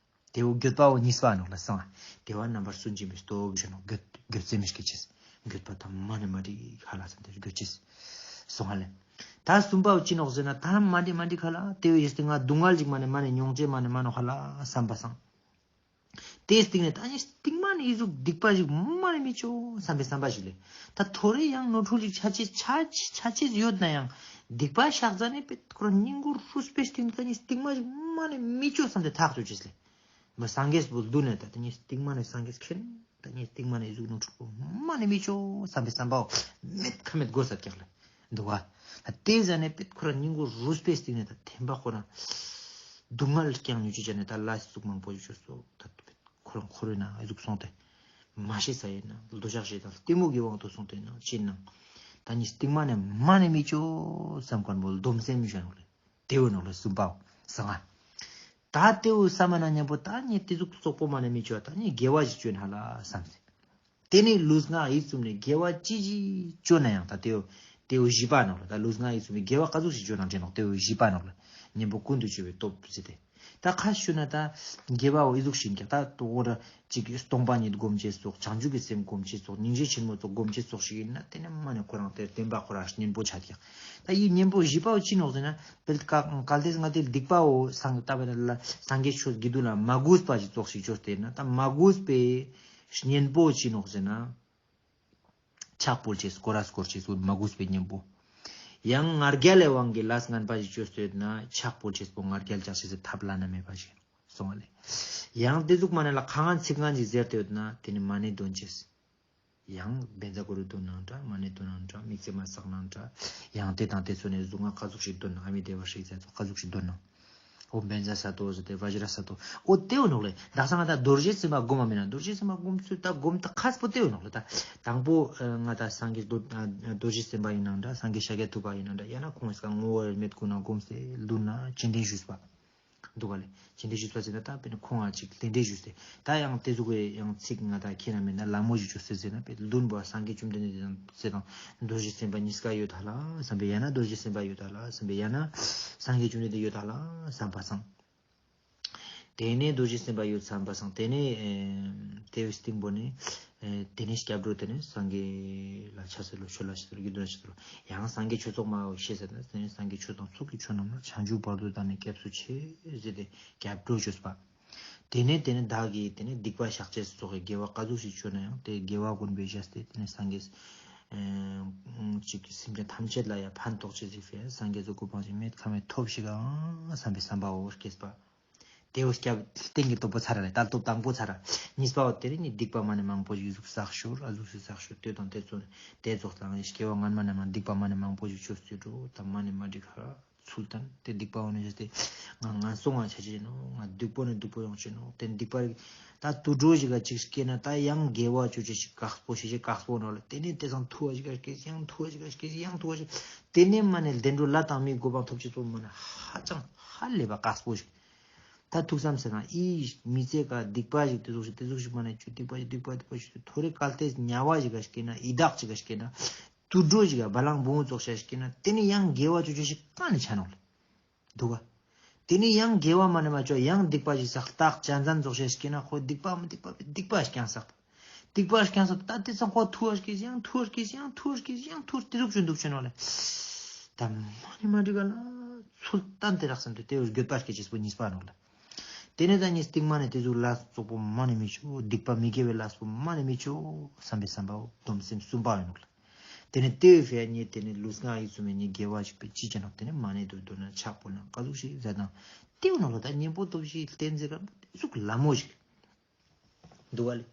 དེའོ་འགྱོད་པའོ་གཉིས་པ་ནོག་ལེ་སོང་། དེ་བོ་རྣམ་པར་སུན་འབྱིན་པའི་སྟོབས་ཞུ་ནོག། འགྱོད་འགྱོད་སེམས་སྐྱེ་ཅེས། འགྱོད་པ་ད་མ་ནེ་མ་འགྲིག་ཧ་ལ་བསམ་སྟེ་འགྱོད་ཅེས། སོང་ཧ་ལེ། ད་གསུམ་པའོ་ཅི་ནོག་ཟེར་ན་ད་མ་འགྲིག་མ་འགྲིག་ཧ་ལ་དེ་བོ་ཡེ་སྟེ་ང་སྡུག་བསྔལ་ཅིག་མ་ནེ་མ་ནེ་མྱོང་ཅེས་མ་ནེ་མ་ནོག་ཧ་ལ་བསམ་པ་སང་། དེའི་སྟིང་ནེ་ད་ནི་སྟིང་མ་ནེ་ཨི་ཟུག་སྡིག་པ་ཞིག་མ་ནེ་མི་ཅོ་བསམ་པའི་བསམ་པ་ཞིག་ལེ། ད་ཐོ་རེ་ཡང་ནོར་འཁྲུལ་ཞིག་ཆ་ཅེས་ཆ་ཆ་ཅེས་ཡོད་ན་ཡང་སྡིག་པ་བཤགས་ཟ་ནེ་པེ་ཁོ་རང་སྙིང་ཁུང་རུས་པའི་སྟེང་ད་ནི་སྟིང་མ་ཞིག་མ་ནེ་མི་ཅོ་བསམ་སྟེ་ཐག་ཆོད་ཅེས་ལེ། མ་སངས་རྒྱས་པོ་མདུན་ནེ་ད་ད་ནི་སྟིང་མ་ནེ་སངས་རྒྱས་མཁྱེན། ད་ནི་སྟིང་མ་ནེ་ཨི་ཟུག་ནོར་འཁྲུལ་པོ་མ་ནེ་མི་ཅོ་བསམ་པའི་བསམ་པའོ་མེད་ཁ་མེད་དགོས་ས་ཀྱག་ལེ། འདུག་བ། ད་དེ་ཟ་ནེ་པེ་ཁོ་རང་སྙིང་ཁུང་རུས་པའི་སྟེང་ནེ་ད་ཐེམ་པ་ཁོ་རང་ སྡུག་བསྔལ་ཀྱང་ཉུང་ཅི་ཅན་ནི་ད་ལས་ཟུག་མང་པོ་ཞིག་བཅོས་སོག་ད་ཁོ་རང་འཁོར་བའི་ནང་ཨི་ཟུག་སོང་སྟེ། མ་ཤེས་ས་ཡིན་ན་འདོད་ཆགས་ཞེ་སྡང་གཏི་མུག་གི་དབང་དུ་སོང་སྟེ་ན་ཅི་ན། ད་ནི་སྟིང་མ་ནས་མ་ནས་མི་བཅོ་བསམ་མཁན་པོ་སྡོམ་སེམས་མི་བྱ་ནོག་ལེ། དེ་བོ་ནོག་ལེ་གསུམ་པའོ། ས་ང་། ད་དེ་བོ་བསམ་མ་ན་མཉམ་པོ་ད་ནི་དེ་ཟུག་བཙོག་པོ་མ་ནས་མི་བཅོ་ད་ནི་དགེ་བ་ཞིག་བཅོས་ན་ཧ་ལ་བསམ་སེ། དེ་ནི་ལུས་ངག་ཡིད་གསུམ་ནས་དགེ་བ་ཅི་ཞིག་བཅོ་ན་ཡང་ད་དེ་བོ་དེ་བོ་བཞི་པ་ནོག་ལེ། ད་ལུས་ངག་ཡིད་གསུམ་ནས་དགེ་བ་ག་ཟུག་ཞིག་བཅོ་ན་དྲན་ནོག་དེ་བོ་བཞི་པ་ནོག་ལེ། གཉེན་པོ་ཀུན་ཏུ་སྤྱོད་པའི་སྟོབས་ཟེར་ཏེ། ད་ཁ་ཤུ་ན་ད་དགེ་བའོ་ཨི་ཟུག་ཞིག་ཀྱང་ད་དོ་ར་ཅིག་སྟོང་པ་ཉིད་སྒོམ་ཅེས་སོགས་བྱང་ཆུབ་ཀྱི་སེམས་སྒོམ་ཅེས་སོགས་སྙིང་རྗེ་ཆེན་མོ་སོགས་སྒོམ་ཅེས་སོགས་ཤིག་ཡིན་ན་དེ་ནི་མ་ནི་ཁོ་རང་དེ་བདེན་པ་ཁོ་རང་གཉེན་པོ་ཆ་ཀྱག་ད་ཡི་གཉེན་པོ་བཞི་པའོ་ཅི་ནོག་ཟེར་ན་དཔེར་ན་གལ་ཏེ་ང་དེ་སྡིག་པའོ་སངས་ད་བེ་ལ་སངས་རྒྱས་ཆོས་དགེ་འདུན་ལ་མ་གུས་པ་ཞིག་ཙོགས་ཤིག་བཅོས་ཏེ་ན་ད་མ་གུས་པའི་གཉེན་པོ་ཅི་ནོག་ཟེར་ན། ཕྱག་ཕུལ་ཅེས་སྐོར་ར་སྐོར་ཅེས་སུ་མ་གུས་པའི་གཉེན་པོ། ཡང་ང་རྒྱལ་ལས་དབང་གིས་ལས་ངན་པ་ཞིག་བཅོས་ཏེ་ཡོད་ན་ཕྱག་ཕུལ་ཅེས་པོ་ང་རྒྱལ་ཅག་ཅེས་སི་ཐབས་བླ་ན་མེད་པ་ཞིག་སོང་བ་ལེ། ཡང་དེ་ཟུག་མ་ནེ་ལ་ཁ་ངན་ཚིག་ངན་ཞིག་ཟེར་ཏེ་ཡོད་ན་དེ་ནི་མ་ཎི་འདོན་ཅེས། ཡང་བཛྲ་གུ་རུ་འདོན་ནང་འདྲ་མ་ཎི་འདོན་ནང་འདྲ་དམིགས་བརྩེ་མ་བསགས་ནང་འདྲ། ཡང་དེ་དང་དེ་ཚོ་ནས་གཟུངས་སྔགས་ག་ཟུག་ཞིག་འདོན་ན་ཨ་མི་དེ་བ་ཧྲིག་ཟེར་ཚོ་ག་ཟུག་ཞིག་འདོན་ན། ཨོ་བཛྲ་སཏྭ་ཟེར་ཏེ་བཛྲ་སཏྭ། ཨོ་དེ་བོ་ནོག་ལེ། དག་ས་ང་ད་རྡོ་རྗེ་སེམས་དཔའ་སྒོམ་མ་མེད་ན་རྡོ་རྗེ་སེམས་དཔའ་སྒོམ་ཚུལ་ད་སྒོམ་ད་ཁག་པོ་དེ་བོ་ནོག་ལེ། ད་དང་པོ་ང་ད་སངས་རྒྱས་རྡོ་རྗེ་སེམས་དཔའ་ཡིན་ནང་འདྲ་སངས་རྒྱས་ཤཱཀྱ་ཐུབ་པ་ཡིན་ནང་འདྲ་ཡང་ན་ཁོང་སྐུ་ངོ་བོ་དབྱེར་མེད་སྐུ་ན་སྒོམ་སྟེ་ལུས་ན་སྤྱན་འདྲེན་ཞུས་པ། འདུག་ག་ལེ། སྤྱན་འདྲེན་ཞུས་པ་ཟེར་ན་ད་དཔེར་ན་ཁོང་ང་ཅིག་ལེགས་འདྲེན་ཞུས་ཏེ། ད་ཡང་དེ་ཟུག་གི་ཡང་ཚིག་ང་ད་ཁྱེད་རང་མེད་ན་ལ་མོ་ཞིག་བཅོས་ཟེར་ཟེར་ན་དཔེ་ལུན་པོ་སངས་རྒྱས་བཅོམ་ལྡན་འདས་དང་ཟེར་དང་རྡོ་རྗེ་སེམས་དཔའ་གཉིས་ཀ་ཡོད་ད་ལ་བསམ་པའི་ཡང་ན་རྡོ་རྗེ་སེམས་དཔའ་ཡོད་ད་ལ་བསམ་པའི་ཡང་ན་སངས་རྒྱས་བཅོམ་ལྡན་འདས་ཡོད་ད་ལ་བསམ་པ་སང་། དེ་ནས་རྡོ་རྗེ་སེམས་དཔའ་ཡོད་བསམ་པ་སང་དེ་ནས་དེ་བའི་སྟེང་པོ་ནས། དེ་ནས་སྐྱབས་འགྲོ་དེ་ནས་སངས་རྒྱས་ལ་ཕྱག་འཚལ་ལོ་ཆོས་ལ་ཕྱག་འཚལ་ལོ་དགེ་འདུན་ལ་ཕྱག་འཚལ་ལོ། ཡང་སངས་རྒྱས་ཆོས་ཚོགས་མ་ཤེས་ཟེར་ན་དེ་ནས་སངས་རྒྱས་ཆོས་དང་ཚོགས་ཀྱི་མཆོག་རྣམས་ལ་བྱང་ཆུབ་བར་དུ་བདག་ནི་སྐྱབས་སུ་མཆི་ཟེར་ཏེ་སྐྱབས་འགྲོ་བཅོས་པ། དེ་ནས་དེ་ནས་བདག་གིས་དེ་ནས་སྡིག་པ་བཤགས་ཅེས་སོགས་ཀྱི་དགེ་བ་ག་ཟུག་ཞིག་བཅོས་ན་ཡང་དེ་དགེ་བ་ཀུན་པས་བཞེས་ཏེ་དེ་ནས་སངས་རྒྱས་ཅིག་གི་སེམས་ཅན་ཐམས་ཅད་ལ་ཡང་ཕན་ཐོགས་ཅེས་ཤིག་ཕན་སངས་རྒྱས་སུ་གོ་འཕང་ཞིག་མེད་ཁ་མེད་ཐོབ་ཤིག་ཨང་བསམ་པའི་བསམ་པའོ་སྐྱེས་པ། དེ་བོ་སྐྱབས་རྟེན་གྱི་སྟོབས་པོ་ཚར་རེད་ད་སྟོབས་དང་པོ་ཚར། གཉིས་པའོ་དེ་རིང་ནི་སྡིག་པ་མ་ནི་མང་པོ་ཞིག་ཟུག་བསགས་ཤོར་ཨ་ཟུག་ཞིག་བསགས་ཤོར་དེ་དང་དེ་ཚོ་དེ་ཚོགས་དང་ནི་སྐྱེ་བ་སྔན་མ་ནས་མ་སྡིག་པ་མ་ནི་མང་པོ་ཞིག་བཅོས་ཏེ་འགྲོ་ད་མ་ནི་མ་འགྲིག་ཧ་ཚུལ་བསྟན་དེ་སྡིག་པ་འོ་ནི་ཞེས་ཏེ་ང་ང་སོང་ང་ཆ་ཆེ་ནོ་ང་སྡུག་པོ་ནི་སྡུག་པོ་ཡོང་ཆེ་ནོ་དེ་སྡིག་པ་རིག་ད་དུད་འགྲོ་ཞིག་ག་ཅིག་སྐྱེས་ན་ད་ཡང་དགེ་བ་བཅོ་ཅེས་ཞིག་དཀགས་པོ་ཞེ་ཅིག་དཀགས་པོ་ནོ་ལ་དེ་ནི་དེ་སང་ཐུ་བ་ཞིག་ག་སྐྱེས་ཡང་ཐུ་བ་ཞིག་ག་སྐྱེས་ཡང་ཐུ་བ་ཞིག་དེ་ནས་མ་ནི་བདེ་འགྲོ་ལྷ་དང་མིའི་གོ་འཕང་ཐོབ་ཅེས་པོ་མ་ནི་ཧ་ཅང་ཧ་ལས་པ་དཀགས་པོ་ཞིག་ད་ཐུགས་བསམ་ཟེར་ན་ཨི་མི་ཚེ་ག་སྡིག་པ་ཞིག་དེ་ཟུག་ཞིག་དེ་ཟུག་ཞིག་མ་ནེ་ཆུ་སྡིག་པ་ཞིག་སྡིག་པ་སྡིག་པ་ཞིག་ཐོ་རེ་གལ་ཏེ་དམྱལ་བ་ཞིག་ག་སྐྱེས་ན་ཡི་དྭགས་ཞིག་ག་སྐྱེས་ན་དུད་འགྲོ་ཞིག་ག་བ་ལང་བུང་ཙོགས་ཤིག་ག་སྐྱེས་ན་དེ་ནི་ཡང་དགེ་བ་ཅོ་ཅེས་ཞིག་ག་ནེ་ཆ་ནོག་ལེ། འདུག་ག་དེ་ནི་ཡང་དགེ་བ་མ་ནེ་མ་ཅོ་ཡང་སྡིག་པ་ཞིག་བསགས་སྟག་ཅན་ཙན་ཙོགས་ཤིག་ག་སྐྱེས་ན་ཁོ་སྡིག་པ་མི་སྡིག་པ་སྡིག་པ་ཞིག་ཀྱང་བསགས། སྡིག་པ་ཞིག་ཀྱང་བསགས་ད་དེ་ཚང་ཁོ་ཐུ་བ་ཞིག་ཡང་ཐུ་བ་ཞིག་ཡང་ཐུ་བ་ཞིག་ཡང་ཐུ་བ་ཞིག་དེ་ཟུག་ཅོ་འདུག་ཅོ་ནོག་ལེ། ད་མ་ནེ་མ་འགྲིག་ག་ལ་ཚུལ་བསྟན་དེ་རག་སེམས་དུ་དེ་འོ་འགྱོད་པ་སྐྱེ་ཅེས་པོ་གཉིས་པ་ནོག་ལེ། དེ་ནས་ད་ནི་སྟིང་མ་ནས་དེ་ཟུག་ལས་བཙོག་པོ་མ་ནེ་མི་ཆོ། སྡིག་པ་མི་དགེ་བའི་ལས་པོ་མ་ནེ་མི་ཆོ་བསམ་པའི་བསམ་པའོ། སྡོམ་སེམས་གསུམ་པ་ཡིན་ནོག་ལེ། དེ་ནས་དེ་བས་ནི་དེ་ནས་ལུས་ངག་ཡིད་གསུམ་ནི་དགེ་བ་ཞིག་པའི་ཅི་བྱ་ནོག་དེ་ནས་མ་ནེ་དུ་འདོད་ན་ཕྱག་ཕུལ་ན་ག་ཟུག་ཞིག་ཟེར་དང་དེ་ཡིན་ནོག་ལེ། ད་གཉེན་པོ་སྟོབས་བཞིའི་རྟེན་ཟེར་ག་དེ་ཟུག་ལ་མོ་ཞིག་འདུག་ག་ལེ།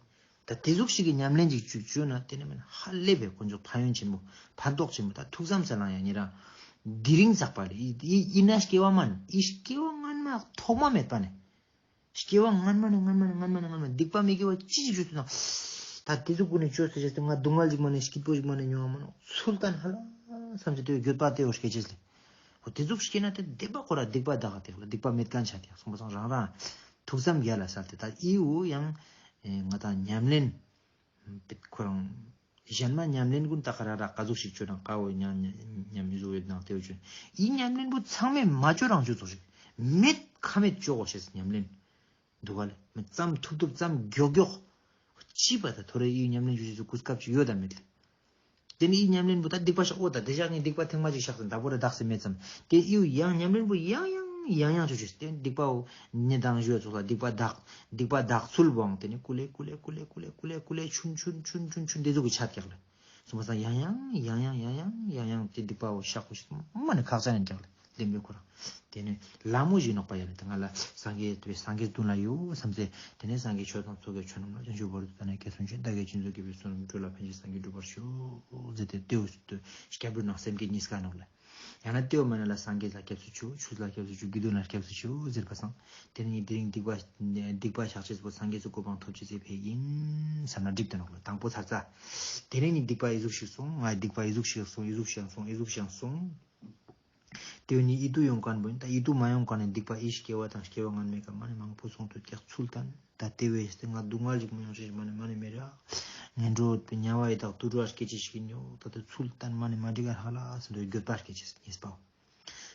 ད་དེ་ཟུག་ཞིག་གི་ཉམས་ལེན་ཅིག་བཅུག་བཅུག་ན་དེ་ནས་མིན་ཧ་ལས་པའི་དཀོན་མཆོག་ཕན་ཡོན་ཆེན་པོ་ཕན་ཐོགས་ཆེན་པོ་ད་ཐུགས་བསམ་ས་ལང་ཡང་ཉེ་རང་དེ་རིང་བསགས་པ་ལེ། ཡིན་ན་སྐྱེ་བ་མན་ཡིན་སྐྱེ་བ་སྔན་མ་ཐོག་མ་མེད་པ་ནས། སྐྱེ་བ་སྔན་མ་ནས་སྔན་མ་ནས་སྔན་མ་ནས་སྔན་མ་ནས་སྡིག་པ་མི་དགེ་བ་ཅི་ཞིག་བཅོས་ཏེ་ན། ད་དེ་ཟུག་ཀུན་ནས་བཅོས་ཏེ་བཅོས་ཏེ་ང་སྡུག་བསྔལ་ཞིག་མ་ནེ་སྐྱིད་པོ་ཞིག་མ་ནེ་མྱོང་བ་མ་ནོག་ཚུལ་བསྟན་ཧ་ལ་བསམ་ཚེ་དེ་འགྱོད་པ་དེ་འོ་སྐྱེ་ཅེས་ལེ། འོ་དེ་ཟུག་སྐྱེ་ན་དེ་བདེན་པ་ཁོ་ར་སྡིག་པ་དག་དེ་ལ་སྡིག་པ་མེད་མཁན་ཆ་དེ་སོང་པ་སང་རང་རང་ཐུགས་བསམ་རྒྱ་ལ་གསལ་ཏེ་ད་ཨི་འོ་ཡང་ང་དང་ཉམས་ལེན། ཁོ་རང་གཞན་མ་ཉམས་ལེན་ཀུན་ད་ག་ར་ར་ག་ཟུག་ཞིག་བཅོས་ན་ཀ་བོ་ཉམས་ཉམས་ཉམས་ཟུག་ཡོད་ནང་དེ་བོ་བཅོས། ཡིན་ཉམས་ལེན་པོ་ཚང་མས་མ་བཅོ་རང་བཅོ་ཙོགས་ཤིག་མེད་ཁ་མེད་བཅོ་གོ་ཤེས་ཉམས་ལེན། འདུག་ག་ལེ། མི་ཙམ་ཐུབ་ཐུབ་ཙམ་མགྱོགས་མགྱོགས། ཅི་པ་ད་ཐོ་རེ་ཡི་ཉམས་ལེན་བཅོ་ཅེས་སུ་གོ་སྐབས་ཅིག་ཡོད་དམ་མེད་ལེ། དེ་ནི་ཡི་ཉམས་ལེན་པོ་ད་སྡིག་པ་བཤགས་འོ་ད་དེ་བཞག་ནི་སྡིག་པ་ཐེངས་མ་ཅིག་བཤགས་ཟིན་ད་བོ་ར་དག་སེ་མེད་ཙམ་དེ་ཡི་ཡང་ཉམས་ལེན་པོ་ཡང་ཡང་ཡང་ཡང་བཅོ་ཅེས་དེ་སྡིག་པའོ། ཉེ་དང་ཞུ་ཚོགས་ལ་སྡིག་པ་དག་སྡིག་པ་དག་ཚུལ་བོའང་དེ་ནི་ཀུ་ལེ་ཀུ་ལེ་ཆུན་ཆུན་ཆུན་ཆུན་ཆུན་དེ་ཟུག་གི་ཆ་ཀྱག་ལེ། སོང་པ་སང་ཡང་ཡང་ཡང་ཡང་ཡང་ཡང་ཡང་ཡང་དེ་སྡིག་པའོ་བཤགས་པོ་ཞིག་མ་ནི་ཁག་ཅན་ཡིན་ཀྱག་ལེ། ལེན་པའི་ཁོ་རང་། དེ་ནི་ལ་མོ་ཞིག་ནོག་པ་ཡ་ནི་ད་ང་ལ་སངས་རྒྱས་དེ་སངས་རྒྱས་དུན་ལ་ཡོད་བསམ་ཚེ་དེ་ནི་སངས་རྒྱས་ཆོས་དང་ཚོགས་ཀྱི་མཆོག་རྣམས་ལ་བྱང་ཆུབ་བར་དུ་བདག་ནི་སྐྱབས་སུ་མཆི། བདག་གིས་ཅི་འཚོལ་དགེ་བའི་བསོད་ནམས་སྒྲུབ་ལ་ཕན་ཕྱིར་སངས་རྒྱས་འགྲུབ་པར་ཤོག་ཟེར་ཏེ་དེ་འོ་སྐྱབས་འགྲོ་ནང་སེམས་བསྐྱེད་གཉིས་ཀ་ནོག་ལེ། ཡང་ན་ཏེའོ་མ་ན་ལ་སངས་རྒྱས་ལ་སྐྱབས་སུ་མཆིའོ། ཆོས་ལ་སྐྱབས་སུ་མཆིའོ། དགེ་འདུན་ལ་སྐྱབས་སུ་མཆིའོ་ཟེར་བ་སང་། ཏེ་ནེ་དེ་རིང་སྡིག་པ་སྡིག་པ་བཤགས་ཅེས་པོ་སངས་རྒྱས་སི་གོ་འཕང་ཐོབ་ཅེས་སི་ཕིའ་ཨིན་བསམ་ན་འགྲིག་དོ་ནོག་ལེ། དང་པོ་ཚར་ཙ། དེ་ནེ་ནི་སྡིག་པ་ཨི་ཟུག་ཞིག་སོང་། ང་སྡིག་པ་ཨི་ཟུག་ཞིག་སོང་། ཨི་ཟུག་ཞིག་སོང་། ཨི་ཟུག་ཞིག་སོང་། ཏེ་ནེ་ཨིད་ཏུ་ཡོང་ཁན་བོ་ཨིན། ད་ཨིད་ཏུ་མ་ཡོང་ཁན་ནི་སྡིག་པ་ཨི་སྐྱེ་བ་དང་སྐྱེ་བ་སྔ་མའི་ཀ་མ་ནེ་མང་པོ་སོང་དུག་ཀྱག་ཚུལ་བསྟན། ད་ཏེ་བོའེ་སྟེ་ང་སྡུག་བསྔལ་ཞིག་མ་ཡོང་ཅེས་མ་ནེ་མ་ནེ་མི་རག། ངན་འགྲོ་དམྱལ་བ་ཡི་དྭགས་དུད་འགྲོ་ཨ་སྐྱེ་ཅེས་ཤིག་ཨིན་ཡོད། ད་ཏེ་ཚུལ་བསྟན་མ་ནེ་མ་འགྲིག་ག་ཧ་ལ་སེ་འགྱོད་པ་སྐྱེ་ཅེས་ཉིས་པའོ།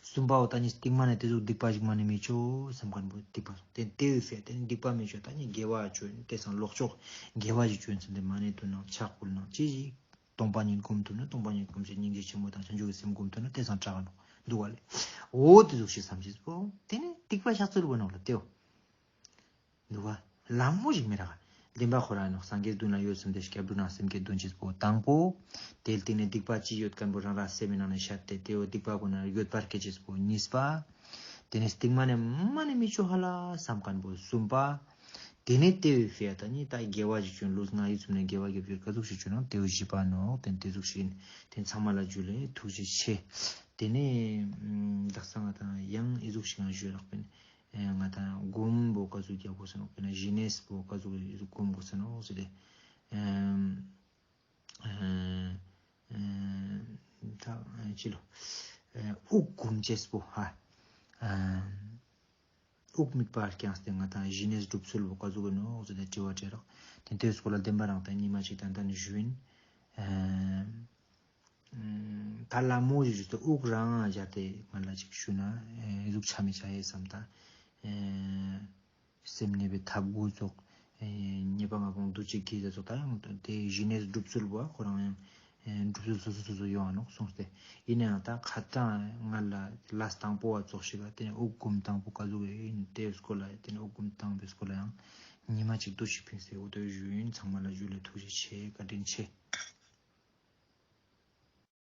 སུམ་པའོ་ད་ནི་སྟིང་མ་ནེ་ཏེ་ཟུག་སྡིག་པ་ཞིག་མ་ནེ་མི་ཅོ་སམ་ཁན་བོ་སྡིག་པ་སོང་། ཏེ་ཏེ་བོའེ་སྟེ་ནི་སྡིག་པ་མི་ཅོ། ད་ནི་དགེ་བ་ཅོ་ཨིན། ཏེ་སང་ལོག་ཕྱོགས་དགེ་བ་ཞིག་ཅོ་ཨིན་ཟེར་ཏེ་མ་ནེ་དུ་ནང་ཕྱག་ཕུལ་ནང་ཅི་ཞིག་སྟོང་པ་ཉིད་སྒོམ་ཐུབ་ན། སྟོང་པ་ཉིད་སྒོམ་ཅེས་སྙིང་རྗེ་ཆེན་མོ་དང་བྱང་ཆུབ་ཀྱི་སེམས་སྒོམ་ཐུབ་ན་ཏེ་སང་དྲག་ག་ནོག་དུག་ག་ལེ། འོ་ཏེ་ཟུག་ཞིག་སམ་ཅེས་པོ་ཏེ་ནེ་སྡིག་པ་བཤགས་ཚུལ་བོ་ནོག་ལེ་ཏེའོ། དུག་ག། ལ་མོ་ཞིག་མི་རག་ག། བདེན་པ་ཁོ་རང་ནོག། སངས་རྒྱས་མདུན་ལ་ཡོད་སམ་སྟེ་སྐྱབས་འགྲོ་ནང་སེམས་བསྐྱེད་འདོན་ཅེས་པོ་དང་པོ། ཏེའི་སྟིང་ནེ་སྡིག་པ་ཅི་ཡོད་ཁན་བོ་རང་རང་སེམས་སི་ནང་ནེ་ཤད་དེ་ཏེའོ་སྡིག་པ་གུན་ནེ་འགྱོད་པ་སྐྱེ་ཅེས་པོ་ཉིས་པ། ཏེ་ནེ་སྟིང་མ་ནེ་མ་ནེ་མི་ཅོ་ཧ་ལ་སམ་ཁན་བོ་སུམ་པ། ཏེ་ནེ་ཏེ་བོའེ་ཕིའ་ད་ནི་ད་དགེ་བ་ཞིག་ཅོ་ཨིན། ལུས་ངག་ཡིད་གསུམ་ནེ་དགེ་བ་རྒྱབ་ཅེས་ཀ་ཟུག་ཞིག་ཅོ་ནོག་ཏེའོ་བཞི་པ་ནོག། ཏེ་ནེ་ཏེ་ཟུག་ཞིག་ཨིན། ཏེ་ཚང་མ་ལ་ཇུ་ལེ་ཐུགས་རྗེ་ཆེ། ཏེ་ནེ་དག་ས་ང་དང་ཡང་ཨི་ཟུག་ཞིག་ང་ཞུ་རག་པིན། ཨེ་ང་དང་སྒོམ་བོ་ཀ་ཟུག་རྒྱབ་གོས་ས་ནོག། དཔེར་ན་ཞི་གནས་པོ་ཀ་ཟུག་སྒོམ་གོས་ས་ནོག་ཟེར་ཏེ། ཨེ་ཨེ་ཨེ་ད་ཨེ་ཅི་ལོ། ཨེ་དབུགས་སྒོམ་ཅེས་པོ་ཧ། ཨེ་དབུགས་མིད་པ་བརྐྱངས་ཏེ་ང་དང་ཞི་གནས་སྒྲུབ་ཚུལ་བོ་ཀ་ཟུག་གི་ནོག་ཟེར་ཏེ་དྲི་བ་དྲིས་རག། ཏེ་ཏེའི་སྐོར་ལ་བདེན་པ་རང་དང་ཉི་མ་ཅིག་ཏན་ཏན་ཞུ་ཨིན། ཨེ་ད་ལ་མོ་ཞིག་ཞུས་ཏེ་དབུགས་རང་སྦྱར་ཏེ་ང་ལ་ཅིག་ཞུ་ན་ཨེ་ཟུག་ཆ་མི་ཆ་ཨེ་སམ་ད། ཨེ་སེམས་གནས་པའི་ཐབས་དགུ་ཙོགས། ཨེ་ཉེས་པ་ལྔ་སྤོང་འདུ་བྱེད་ཀྱི་ཟེར་ཙོགས་ད་ཡང་ཏེ་ཞི་གནས་སྒྲུབ་ཚུལ་བོ་ཁོ་རང་ཡང་ཨེ་སྒྲུབ་ཚུལ་སོ་སོ་སོ་སོ་ཡོང་ང་ནོག་གསུངས་ཏེ། ཨིན་ནའང་ད་ཁ་ཏང་ང་ལ་ལས་དང་པོ་བ་ཙོགས་ཤིག་ག་ཏེ་ནེ་དབུགས་སྒོམ་སྟངས་པོ་ཀ་ཟུག་ཨིན་ཏེའི་སྐོར་ལ་ཏེ་ནེ་དབུགས་སྒོམ་སྟངས་པོའི་སྐོར་ལ་ཡང་ཉི་མ་ཅིག་ཏུ་ཞིག་ཕིངས་ཏེ་འོ་ཏོ་ཞུ་ཨིན། ཚང་མ་ལ་ཇུ་ལེ་ཐུགས་རྗེ་ཆེ་བཀའ་དྲིན་ཆེ།